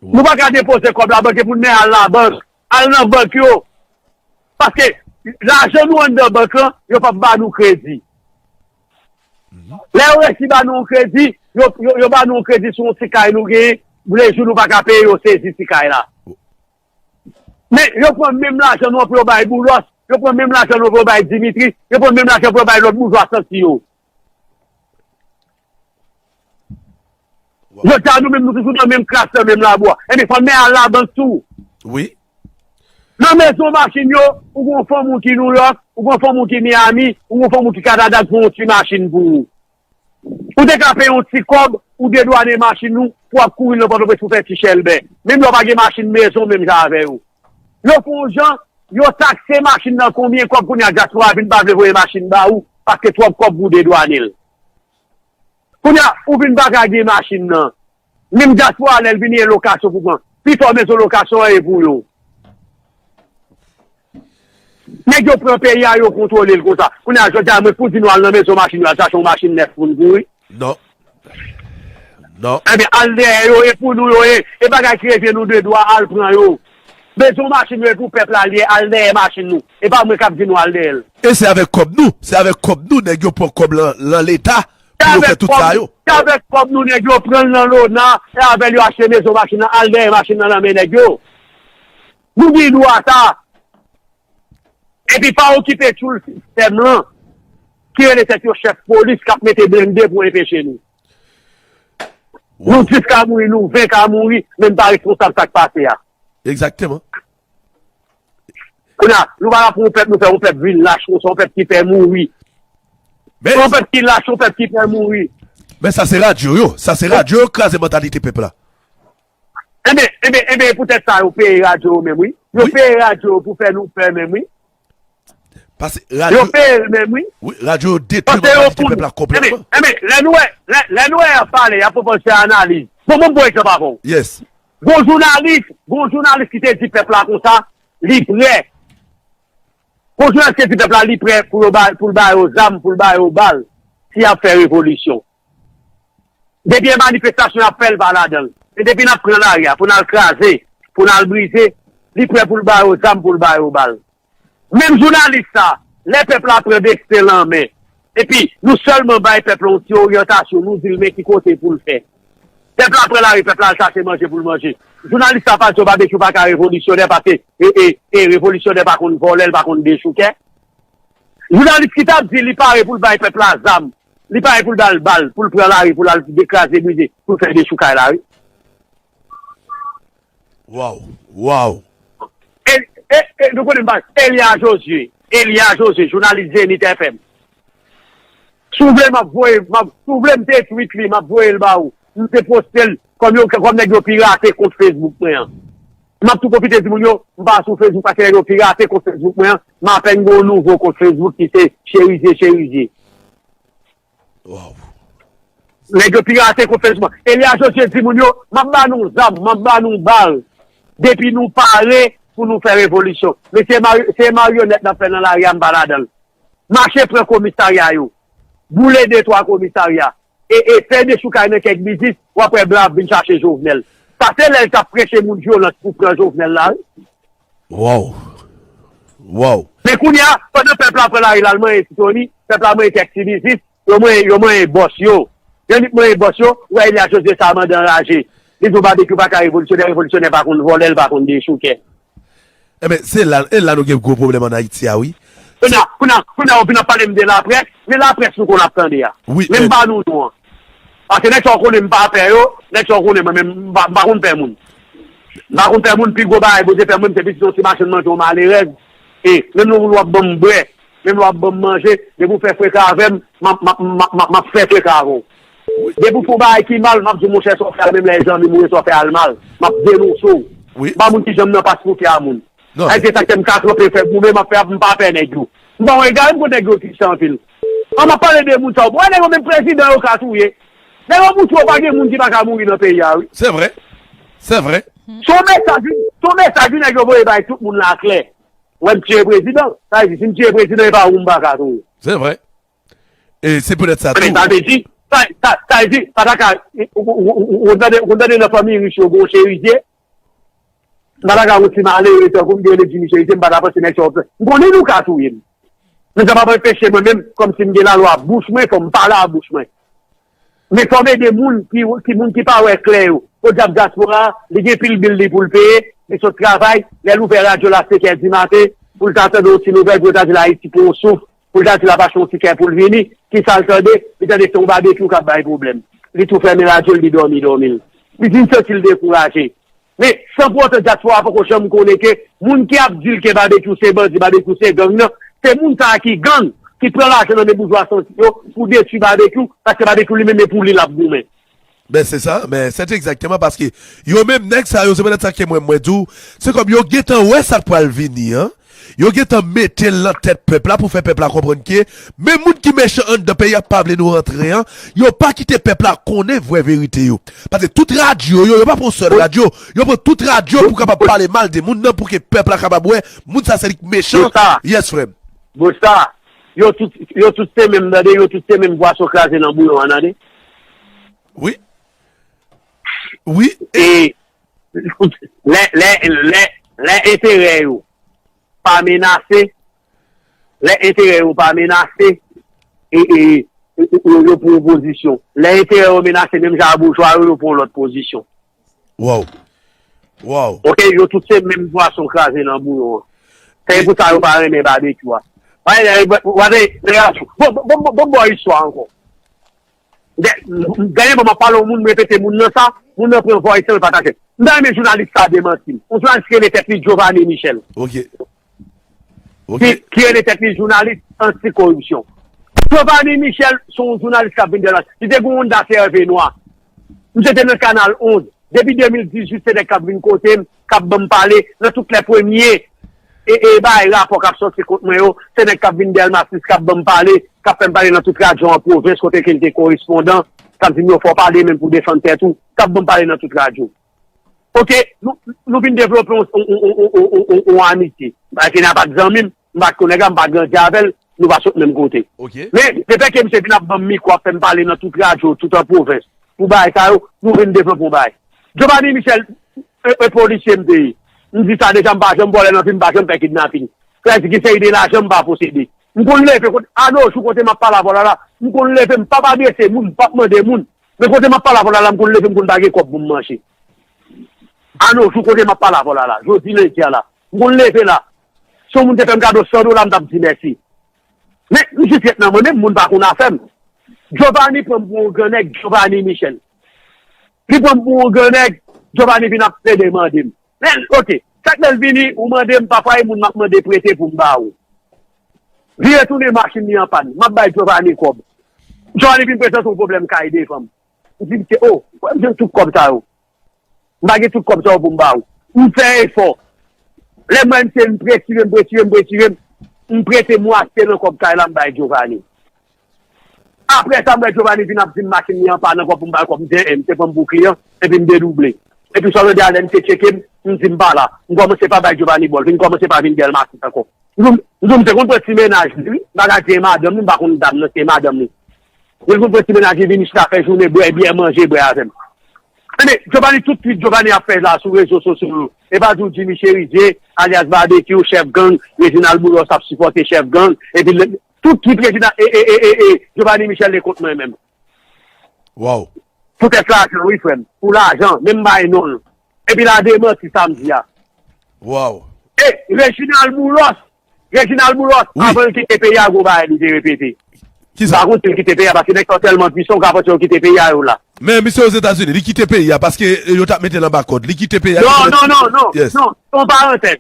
Nou pa ka depoze kòb labank, e pou n men al labank, al nan bank yo. Paske lajan nou anndan bank lan, yo p ap ba nou kredi. Mhm. Lè yo resi ba nou yon kredi, yo, yo, yo ba nou yon kredi sou yon ti kay nou genyen, le jou nou pa ka peye, yo sezi ti kay la. Men, yo pran menm lajan nou an pou yo bay Boulos, yo pran menm lajan nou an pou yo bay Dimitri, yo pran menm lajan pou yo bay lòt boujwa santi yo. Jodi a, nou menm, nou toujou nan menm klas, nan menm labou a. Ebyen, fò n men al labank tou. Wi. Nan mezon machin yo, ou gon fanm ou ki Nouyòk, ou gon fanm ou ki Miami, ou gon fanm ou ki Kanada, ki fè yon ti machin pou ou. Ou te ka peye yon ti kòb, ou dedwane machin ou, pou w ap kouri nan Pòtoprens pou fè ti chèlbè. Menm lè w pa gen machin mezon menm jan avè yo. Yo fè yon jan, yo takse machin nan konbyen kòb, kounye a dyaspora vin pa vle voye machin ba ou, paske twòp kòb pou w dedwane l. Kounye a, ou vin pa ka gen machin nan. Menm dyaspora, lè l vini, e lokasyon pou pran. Pifò mezon lokasyon an e pou yo. Nèg yo pran peyi a, yo kontwole l konsa. Kounye a, jodi a, mwen pou di nou al nan mezon machin yo, al chache yon machin nèf pou n kouri. Non. Non. Ebyen, al dèyè yo, e pou nou yo ye. E bagay ki revyen nou de dwa, al pran yo. Mezon machin yo, e pou pèp la li ye, al dèyè machin nou. E pa mwen k ap di nou al dèyè l. E se avèk kòb nou, se avèk kòb nou, nèg yo pran kòb lan, lan Leta. Se pou yo fè avèk tout kòb, sa yo. Se avèk kòb nou nèg yo pran l nan Lona, e avè l yo achte mezon machin nan, al dèyè machin nan nan men nèg yo. Nou gen dwa sa. Epi pa okipe tchoul sistèm lan, ki rele tèt yo chèf polis, k ap mete blende pou enpeche nou. Nou dis ka mouri, nou ven ka mouri, men n pa responsab sa k pase a. Egzakteman. Kounye a, nou pa la pou yon pèp, nou fè yon pèp vin lach konsa, yon pèp ki pè mouri. Men yon pèp ki lach, yon pèp ki pè mouri. Men sa se radyo yo, sa se radyo yo kraze mantalite pèp la. Enben, enben, enben, poutèt sa yo peye radyo yo menm, wi. Yo peye radyo yo pou fè nou pè menm, wi. Paske radyo, yo peye l menm, wi. Wi, radyo yo detwi mantalite pèp la konplètman. Enben, enben, lè nou wè, lè, lè nou wè y ap pale, y ap pwopòze fè analiz. Bon, bon, bon egzanp avè w. Yes. Gon jounalis, gon jounalis ki te di pèp la konsa, li prè. Gon jounalis ki te di pèp la, li prè pou yo ba, pou l ba yo zam, pou l ba yo bal, si y ap fè revolisyon. Depi e manifestasyon y ap fè, l pa ladan l. Men depi n ap pran lari a, pou n al kraze, pou n al brize, li prè pou l ba yo zam, pou l ba yo bal. Menm jounalis sa, lè pèp la pran desten l an men, epi nou sèlman bay pèp la yon ti oryantasyon, nou di l men ki kote pou l fè. Pèp la pran lari, pèp la al chache manje pou l manje. Jounalis sa pa di yo babekyou pa ka revolisyonè paske, e, e, e, revolisyonè pa konn vòlè, l pa konn dechoukè. Jounalis ki t ap di li pare pou l bay pèp la zam, li pare pou l ba l bal, pou l pran lari, pou l al kraze brize, pou l fè dechoukay la, wi. Waw, waw. E, e, e, nou konnen m pa, Elia Josué, Elia Josué, jounalis Zenith F M. Si w vle, m ap voye, m ap, si w vle, m te tweet li, m ap voye l ba ou. M te poste l, kòm yo, kòm nèg yo pirate kont Facebook mwen an. M ap tou pwofite di moun yo, m pa sou Facebook paske nèg yo pirate kont Facebook mwen an. M apèn gen yon nouvo kont Facebook ki se Cherizier Cherizier. Waw. Nèg yo pirate konferans mwen. Elias Josué di moun yo, m ap ba nou zam, m ap ba nou bal. Depi nou pare pou nou fè revolisyon. Men se mari- se maryonèt n ap fè nan lari a, m pa ladan l. Mache pran komisarya yo. Boule de twa komisarya. E, e fè dechoukay nan kèk biznis, w ap wè blan ap vin chache Jovenel. Sa se lè l t ap preche moun vyolans pou pran Jovenel la, wi. Waw. Waw. Men kounye a, pandan pèp la pran lari l al manyen ti Tony, pèp la manyen kèk ti biznis, yo manyen, yo manyen bòs yo. Jan li manyen bòs yo, ou wè Elias Josué sa mandan anraje. Li di w Babekyou pa ka revolisyonè, revolisyonè pa konn vòlè, l pa konn dechoukè. Enben, se la, e la nou gen gwo pwoblèm ann Ayiti a, wi. Kounye a, kounye a, kounye a, w vin ap pale m de laprès, men laprès nou konn ap tande a. Wi, Men m ba nou non an. Paske nèg sa w konnen m pa pè yo, nèg sa w konnen mwen menm m pa m pa konn pè moun. M pa konn pè moun, pi gwo bagay Bondye fè mwen, m se pitit yon ti machann manje, yon malerèz. E menm lè w ap ban m bwè, menm lè w ap ban m manje, depi w fè freka avè m, m ap m ap m ap m ap m ap fè freka avè w. Depi w fè yon bagay ki mal, m ap di w monchè sa w fè a menm lè e zanmi m ou ye sa w fè a l mal. M ap denonse w. M pa moun ki janm nan pas pou fè a moun. Sa vle di sa k fè m ka kanpe fè goumen m ap fè ap m pa pè nèg yo. M pa yon egare m konn nèg yo tris anpil. An m ap pale de moun sa yo. Bon, nèg yo menm prezidan yo ka touye. Nèg yo moute yo pa gen moun ki pa ka mouri nan peyi a wi. Se vre. Se vre. Se yon mesaj wi, se yon mesaj wi nèg yo voye bay tout moun la klè. Wè m tiye prezidan. Sa vle di si m tiye prezidan e pa ou m pa ka touye. Se vre. E se poutèt sa tou. Men sa vle di, sa sa sa vle di, pa ta ka, ou ou ou ou ou tande ou tande nan fanmi rich yo gon cherizye. M pa ta ka yon ti malere tankou m gen Lady Michel, m pa ta panse nèg sa yo fè. M konnen nou ka touye m. Men sa p ap anpeche mwen menm, kòmsi m gen lalwa bouch mwen, fò m pale a bouch mwen. Men fò m ede moun ki ki moun ki pa wè klè yo. Podyab dyaspora, li gen pil bil li pou l peye, li sot travay, lè l ouvè radyo l a senkè di maten, pou l ta tande yon ti nouvèl, pou yo ta di l Ayiti pran yon souf, pou l ta di l ap achte yon tikè pou l vini, kisa l tande, li tande se yon babekyou k ap bay pwoblèm. Li tou fèmen radyo l, li dòmi dòmi l. Li vin santi l dekouraje. Men, san pou otan dyaspora poko janm konnen ke moun ki ap di l ke Babekyou se bandi, Babekyou se gang nan, se moun sa a ki gang, ki pran lajan nan men boujwa santi yo pou detwi Babekyou, paske Babekyou li menm e pou li l ap goumen. Ben se sa, men se egzakteman paske yo menm nèg sa yo se poutèt sa ke mwen mwen di w, se kòm yo gentan wè sa k pral vini an. Yo gentan mete l nan tèt pèp la pou fè pèp la konprann ke menm moun ki mechan anndan peyi a pa vle nou rantre an, yo pa kite pèp la konnen vrè verite yo. Paske tout radyo yo, yo pa pran sèl radyo, yo pran tout radyo pou kapab pale mal de moun nan pou ke pèp la kapab wè moun sa se li k mechan. Yes frè m. Busta, yo tout yo tout se menm tande, yo tout se menm pwason kraze nan bouyon an tande. Wi. Wi. E lè lè lè lè enterè yo pa menase, lè enterè yo pa menase, e e yo yo pran yon pozisyon. Lè enterè yo menase, menm jan a boujwa yo, yo pran yon lòt pozisyon. Waw. Waw. Ok, yo tout se menm pwason kraze nan bouyon an. Se pou sa yo pa renmen babekyou a. Bon, bon, bon, bon, bon istwa ankò. Dènye mwa m ap pale yon moun, m repete moun nan sa, moun nan pran voice lan, l pataje. M ta renmen jounalis sa demanti m. Yon jounalis ki rele tèt li Giovanni Michel. Ok. Ki, ki rele tèt li jounalis anti-koripsyon. Giovanni Michel se yon jounalis k ap vin dèyè l. Li te gen yon Honda C R V nwa. Misye te nan Kanal onz. Depi de mil dizuit, se nèg k ap vin kote m, k ap ban m pale nan tout lè premye e, e bay rapò k ap sòti kont mwen yo, se nèg k ap vin dèyè m asis, k ap ban m pale, k ap fè m pale nan tout radyo an pwovens kote ke l te korespondan, k ap di m yo fò w pale menm pou defann tèt ou, k ap ban m pale nan tout radyo. Ok, nou, nou vin devlope yon, yon, yon, yon, yon, yon, yon amitye. Paske n a pa t zanmi m, m pa t konn nèg la, m pa t grandi avè l, nou pa sot menm kote. Men, lepètke misye vin ap ban m mikwo, ap fè m pale nan tout radyo, tout an pwovens, pou bagay sa yo, nou vin devlope yon bagay. Giovanni Michel, e, e polisye m te ye. M di sa deja, m pa janm vòlè nan vi m, m pa janm fè kidnapin. Sa vle di gen seri de lajan m pa posede. M konn leve, kote, a no jou, kote m ap pale avè w la la, m konn leve, m p ap adrese moun, m p ap mande moun. Men kote m ap pale avè w la la, m konn leve, m konn pa gen kòb pou m manje. A no jou, kote m ap pale avè w la la, jodi lendi a la, m konn leve la. Si yon moun te fè m kado san dola, m t ap di mèsi. Men, m jis ret nan mwen menm, moun pa konn afè m. Giovanni pran m pou yon gran nèg, Giovanni Michel. Li pran m pou yon gran nèg, Giovanni vin ap plede mande m. Men, ok, sa k fè l vini, ou mande m, pafwa e moun m ap mande prete pou m ba ou. Vire tounen machin li an pàn, m ap bay Giovanni kòb. Giovanni vin prezante yon pwoblèm kay devan m. M di misye, o, wè m jwenn tout kòb sa yo. M pa gen tout kòb sa yo pou m ba ou. M fè efò. Lè m wè misye, m prese, m prese, m prese, m prete mwatye nan kòb kay la, m bay Giovanni. Apre sa, m wè Giovanni vin ap di m machin li an pann ankò pou m ba l kòb, m di, en, misye pran m pou kliyan, epi m dedouble. Epi sa w tande a lè misye tcheke m, m di m pa la. M kòmanse pa bay Giovanni bòl, vin kòmanse pa vin Delmasis ankò. M di w, m di w, m te konn pran ti mennaj li, wi. M pa ka di e madanm li, m pa konn dam nan, se madanm li. M te konn pran ti mennaj li, vini chita fè jounen, bwè byè, manje, bwè avè m. Ebyen, Giovanni, tout tweet Giovanni ap fè la sou rezo sosyo yo. E pa di w Jimmy Chérizier, alyas Babekyou, chèf gang, Reginald Boulos ap sipòte chèf gang, epi lè, tout tweet Reginald, e, e, e, e, e, Giovanni Michel li kont mwen menm. Waw. Poutèt lajan, wi, frè m. Pou lajan, menm bay non l. Epi l a demanti sa m di a. Waw. E, Reginald Boulos, Reginald Boulos, Wi. Avan l kite peyi a, gwo bagay li te repete. Kisa? Pa kont si l kite peyi a, paske nèg sa yo tèlman pwisan, ou ka panse yo kite peyi a yo la. Men misye Ozetazini, li kite peyi a paske yo t ap mete l anba kòd. Li kite peyi a. Non, non, non, non, Yes. non, se yon parantèz.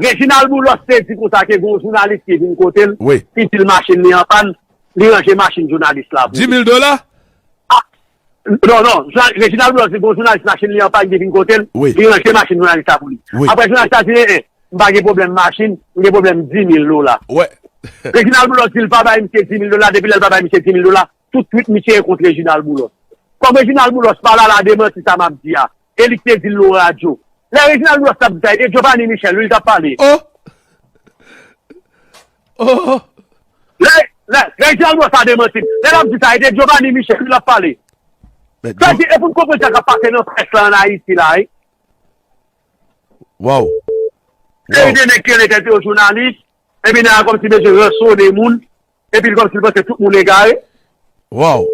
Reginald Boulos te di konsa ke gon jounalis ki vin kote l, Wi. li di l machin li an pann, li ranje machin jounalis la pou li. Dis mil dola? Non, non, Jean- Reginald Boulos di gon jounalis machin li an pann ki vin kote l, Wi. Li ranje machin jounalis la pou li. Wi. Apre jounalis la di, en, en, m pa gen pwoblèm machin, m gen pwoblèm dis mil dola. Wè. Reginald Boulos di l pa bay misye dis mil dola, depi lè l pa bay misye dis mil dola, tout tweet misye e kont Reginald Boulos. Kòm Reginald Boulos pa la, l a demanti sa m ap di a. E li k te di l nan radyo. Lè Reginald Boulos t ap di sa, e Giovanni Michel, wi, l t ap pale. Oh! Oh! Lè, lè, lè Reginald Boulos a demanti l. Lè l ap di sa, e Giovanni Michel, wi, l ap pale. Men, Sa di, e pou n konprann sa k ap pase nan près la ann Ayiti la, wi. Waw. Se de nèg ki rele tèt yo jounalis, epi nèg la kòmsi bezwen ransone moun, epi l kòmsi l panse tout moun egare. Waw.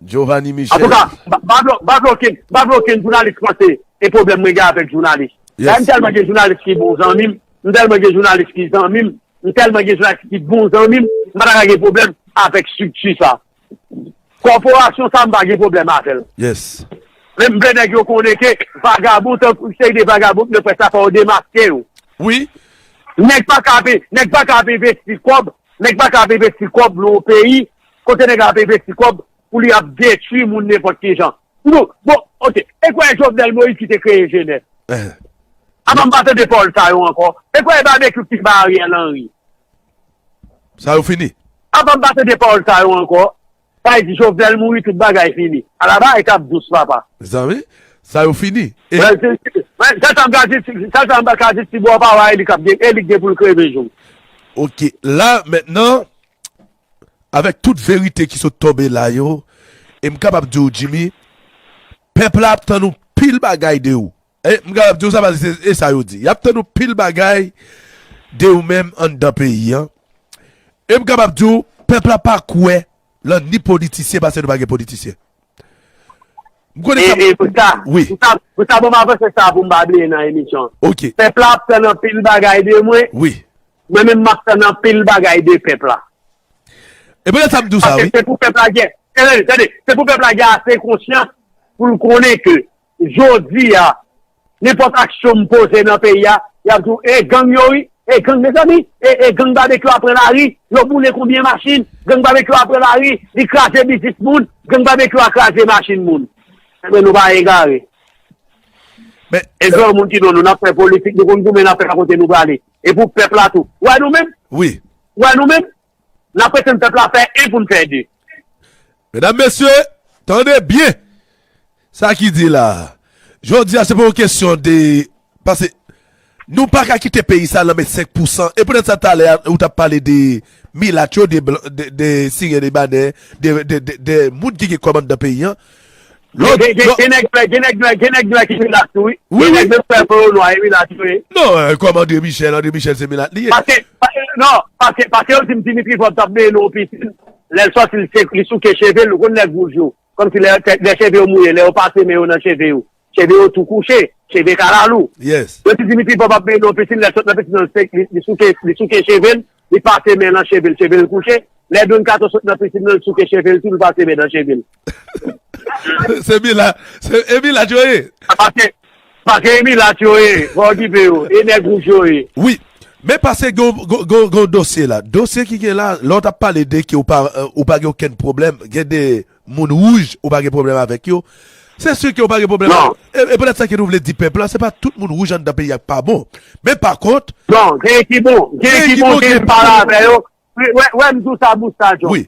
Giovanni Michel. Antouka, ba- ba vle- ba vle okenn ba vle okenn jounalis panse e pwoblèm mwen gen avèk jounalis. Yes. La, m tèlman gen jounalis ki bon zanmi m, m tèlman gen jounalis ki zanmi m, m tèlman gen jounalis ki bon zanmi m, m pa ta ka gen pwoblèm avèk estrikti sa. Kòporasyon sa, m pa gen pwoblèm avè l. Yes. Men m vle nèg yo konnen ke vagabon, tankou seri de vagabon ki nan près la, fò yo demaske yo. Wi. Nèg pa ka ap, nèg pa ka ap envesti kòb, nèg pa ka ap envesti kòb nan yon peyi, kote nèg ap envesti kòb pou li ap detwi moun nenpòt ki jan. Nou, bon, ok, e kwè Jovenel Moïse ki te kreye G nèf? Eh. Apa m pa tande pawòl sa yo ankò? E kwè e Babekyou ki ba Ariel Henry? Sa yo fini. Apa m pa tande pawòl sa yo ankò? Sa vle di Jovenel mouri, tout bagay fini. Ala bagay k ap dous, papa. Zanmi, sa yo fini. E Well, se- se- well, sèl sa m ka di, sèl sa m ka di, ti bò pa wè, e li k ap gen, e li k gen pou l kreve jou. Ok, la, mentnan, avèk tout verite ki sot tonbe la yo, e m kapab di w, Jimmy, pèp la ap tann yon pil bagay de ou. E m kapab di w sa, paske se e sa yo di. Y ap tann yon pil bagay de ou menm anndan peyi an. E m kapab di w, pèp la pa kwè lan ni politisyen, paske nou pa gen politisyen. M konnen sa. E, e pou sa, Wi. Pou sa, pou sa, bon, m avanse sa pou m pa bliye nan emisyon. Ok. Pèp la ap tann anpil bagay de mwen. Wi. Mwen menm, m ap tann anpil bagay de pèp la. E poutèt sa m di w sa, Paske wi. Se pou pèp la gen, tande, tande, se pou pèp la gen ase konsyans pou l konnen ke jodi a, nenpòt aksyon m poze nan peyi a, y ap di w, e gang yo wi, e gang, mezanmi, e, e gang Babekyou ap pran lari, yo boule konbyen machin, gang Babekyou ap pran lari, li kraze biznis moun, gang Babekyou a kraze machin moun. Ebyen, nou pa egare. Men, E granmoun ki non nou, n ap fè politik, nou konn goumen n ap fè kote nou prale. E pou pèp la tou. Ou wè nou menm? wi. Ou wè nou menm? N ap pretann pèp la fè en pou n fè de. Medam, mesye, tande byen sa ki di la. Jodi a, se pa yon kesyon de. Paske nou pa ka kite peyi sa nan men senk pousan. E poutèt sa, talè a, ou t ap pale de milat yo, de, blan- de, de siryen, de banè, de, de, de, de moun ki gen kòmandman peyi an. Lòt- Gen gen- lòt- gen nèg nwè, gen nèg nwè, gen nèg nwè ki milat tou, wi. Wi, Gen wi. nèg menm fè pou yo nwa, e milat yo ye. Non, eh, kòm André Michel, André Michel se milat li ye. Paske, pa- non, paske, paske yo di m Dimitri Vorbe t ap mennen yon pisin. Lè l sòti, li se- li souke cheve l, ou konn nèg wouj yo. Kòmsi lè, lè cheve yo mouye, lè yo pase men yo nan cheve yo. Cheve yo tou kouche, cheve kalalou. Yes. Yo di Dimitri Vorbe ap mennen yon pisin, lè l sot nan pisin nan, li, li souke, li souke cheve l, li pase men nan cheve l, cheve l kouche. Lè Don Kato sot nan pisin nan, li souke cheve l tou, li pase men nan cheve l. Se milat, se e milat yo ye. Paske, paske e milat yo ye, fò w okipe yo, e nèg wouj yo ye. Wi. Men pase gen yon- gen gen- gen yon dosye la. Dosye ki gen la, lè w t ap pale de ke ou pa, eh, ou pa gen okenn pwoblèm, gen de moun wouj, ou pa gen pwoblèm avèk yo. Se si ke ou pa gen pwoblèm. Non. E, e poutèt sa ke nou vle di pèp la, se pa tout moun wouj anndan peyi a k pa bon. Men pa kont, Non, gen ki bon, gen ki bon, gen ki pale avè yo. Wè, wè, m di w sa, Bousta John. Wi.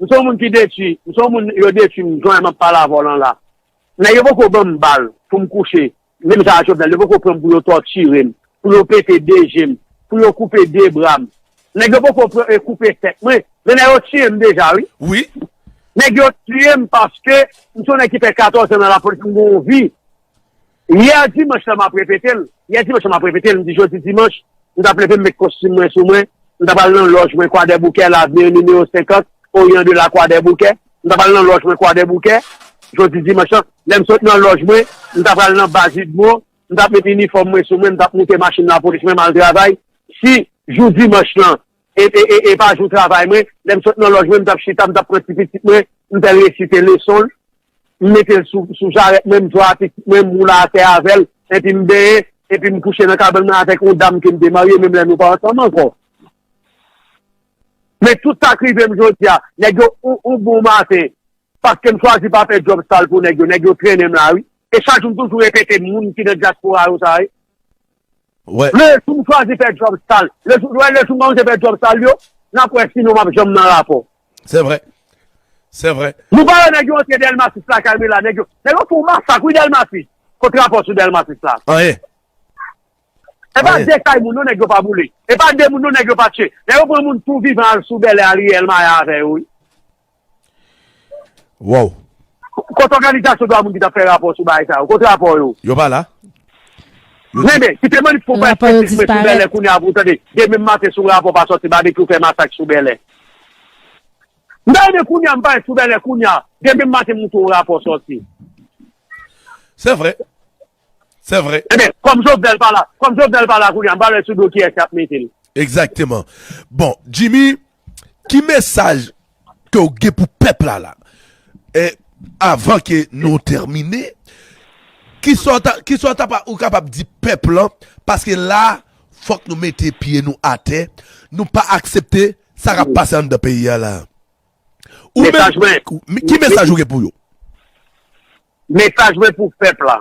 M se yon moun ki detwi. M se yon moun yo detwi m, jan m ap pale avè w lan la. Nèg yo poko ban m bal pou m kouche. Menm jan ak Jovenel, yo poko pran m pou yo tòtire m, pou yo pete de je m, pou yo koupe de bra m. Nèg yo poko pran, e, koupe tèt mwen. Men nèg yo tiye m deja, wi. Wi. Nèg yo tiye m paske m se yon nèg ki fè katòz an nan lapolis, m gen yon vi. Yè dimanch lan, m ap repete l. Yè dimanch lan, m ap repete l. M di jodi dimanch, m t ap leve, m met kostim mwen sou mwen. M t ap al nan lòj mwen, Kwadèboukè, Lavni, nimewo senkant, Orient de la Kwadèboukè. M t ap al nan lòj mwen, Kwadèboukè, jodi dimanch lan. Lè m sot nan lòj mwen, m t ap al nan Bas Jidmo. M t ap met inifòm mwen sou mwen, m t ap moute machin lapolis mwen, m al travay. Si jou dimanch lan, e, e, e, e pa jou travay mwen, lè m sot nan lòj mwen, m t ap chita, m t ap pran ti pitit mwen, m fè l resite leson l, m mete l sou, sou jarèt mwen, m jwe ak pitit mwen, m woule atè avè l, epi m benyen, epi m kouche nan kabann mwen avèk yon dam ke m te marye, menm lè nou pa ansanm ankò. Men tout sa k rive m jodi a, nèg yo, yon, yon bon maten, paske m chwazi pa fè djòb sal pou nèg yo, nèg yo trennen m la, wi. E chak jou m toujou repete moun ki nan dyaspora yo sa, wi. Wè. Lè jou m chwazi fè djòb sal, lè jou, wè, lè jou m kòmanse fè djòb sal yo, n ap wè si nou m ap janm nan rapò. Se vre. Se vre. Nou pa wè nèg yo antre Dèlma sis lakay mwen la, nèg yo, nèg yo fè yon masak, wi, Dèlma sis. Kot rapò sou Dèlma sis la? Anyen. E pa de kay moun non nèg yo pa boule. E pa de moun non nèg yo pa tchwe. Nèg yo pran moun tou vivan al sou Bèlè al riyèl maya avè yo, wi. Wow. Kot òganizasyon dwa moun ki t ap fè rapò sou bagay sa yo? Kot rapò yo? Yo pa la. Yo di- Men, men, kite manif pou fè Rapò yo espesyalman sou Bèlè disparèt. Kounye a pou tande. Demen maten sou rapò pa sòti, babekyou fè masak sou Bèlè. M ta renmen kounye a, m pa sou Bèlè kounye a. Demen maten m montre w rapò sòti. Se vre. Se vre. Ebyen, kòm Jovenel pa la, kòm Jovenel pa la kounye a, m pa wè sou do kiyès y ap mete l. Egzakteman. Bon, Jimmy, ki mesaj ke w gen pou pèp la la? E, avan ke nou tèmine, ki sa w ta, ki sa w ta pa, ou kapab di pèp lan? Paske la, fòk nou mete pye nou atè. Nou pa aksepte sa k ap pase anndan peyi a la. Ou menm, Mesaj mwen. Ki mesaj ou gen pou yo? Mesaj mwen pou pèp la,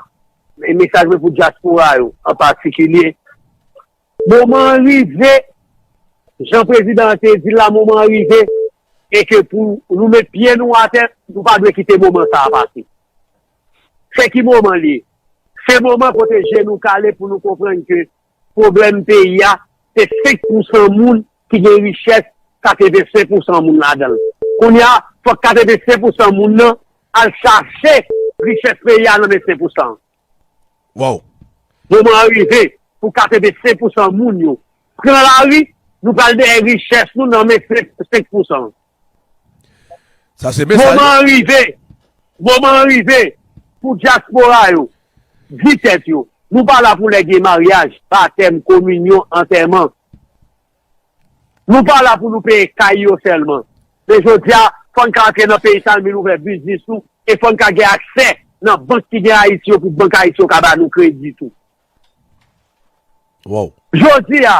e mesaj mwen pou dyaspora yo an patikilye, moman an rive, jan prezidan an te di l la, moman an rive, e ke pou nou met pye nou atè, nou pa dwe kite moman sa a pase. Se ki moman li ye? Se moman kote je nou kale pou nou konprann ke pwoblèm peyi a, se senk pousan moun ki gen richès katrevensenk pousan moun ladan l. Kounye a, fòk katrevensenk pousan moun nan al chache richès peyi a nan men senk pousan an. Wow. Moman an rive pou katrevensenk pousan moun yo pran lari, nou pral dèyè richès nou nan men senk, senk pousan. Sa se mesaj. Moman an rive, moman an rive pou dyaspora yo di tèt yo, nou pa la pou lè gen maryaj, batèm, kominyon, antèman. Nou pa la pou nou peye kay yo sèlman. Men jodi a, fò n ka antre nan peyi sa, men nou fè biznis nou, e fò n ka gen aksè nan bank ki gen Ayiti yo, pou bank Ayiti yo ka ba nou kredi tou. Wow. Jodi a,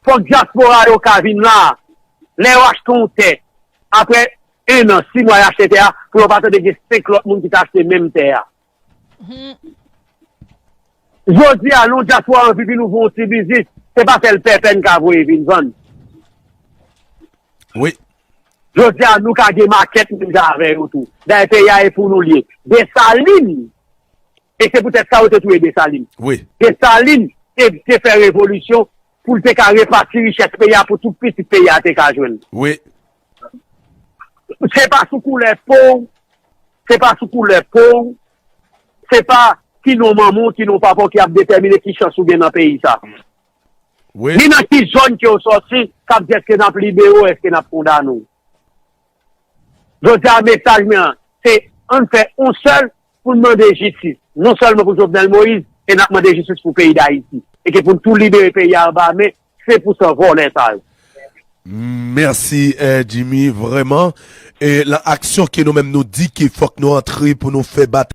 fòk dyaspora yo ka vin la. Lè yo achte yon tè, apre en an, sis mwa, y achte tè a, pou yo pa tande gen senk lòt moun ki ta achte menm tè a. Jodi a, lè yon dyaspora anvi vin ouvri yon ti biznis, se pa sèl pèpè n ka voye vin vann. Wi. Jodi a, nou ka gen makèt menm jan avè yo tou. Dayè, peyi a e pou nou l ye. Desalin, e se poutèt sa yo te touye Desalin. Wi. Desalin te, te fè revolisyon pou l te ka repati richès peyi a, pou tout pitit peyi a te ka jwenn. Wi. Se pa sou koulè po w, se pa sou koulè po w, se pa ki non manman w, ki non papa w ki ap detèmine ki chans ou gen nan peyi sa. Wi. Ni nan ki zòn ke w sòti, k ap di èske n ap libere w, èske n ap kondane w. Jodi a, mesaj mwen an, se ann fè yon sèl pou n mande jistis. Non sèlman pou Jovenel Moïse, e n ap mande jistis pou peyi Dayiti. E ke pou n tou libere peyi a anba men senk pousan vòlè sa yo. Mèsi, eh, Jimmy, vrèman. E lan aksyon ke nou menm nou di ke fòk nou antre pou nou fè bat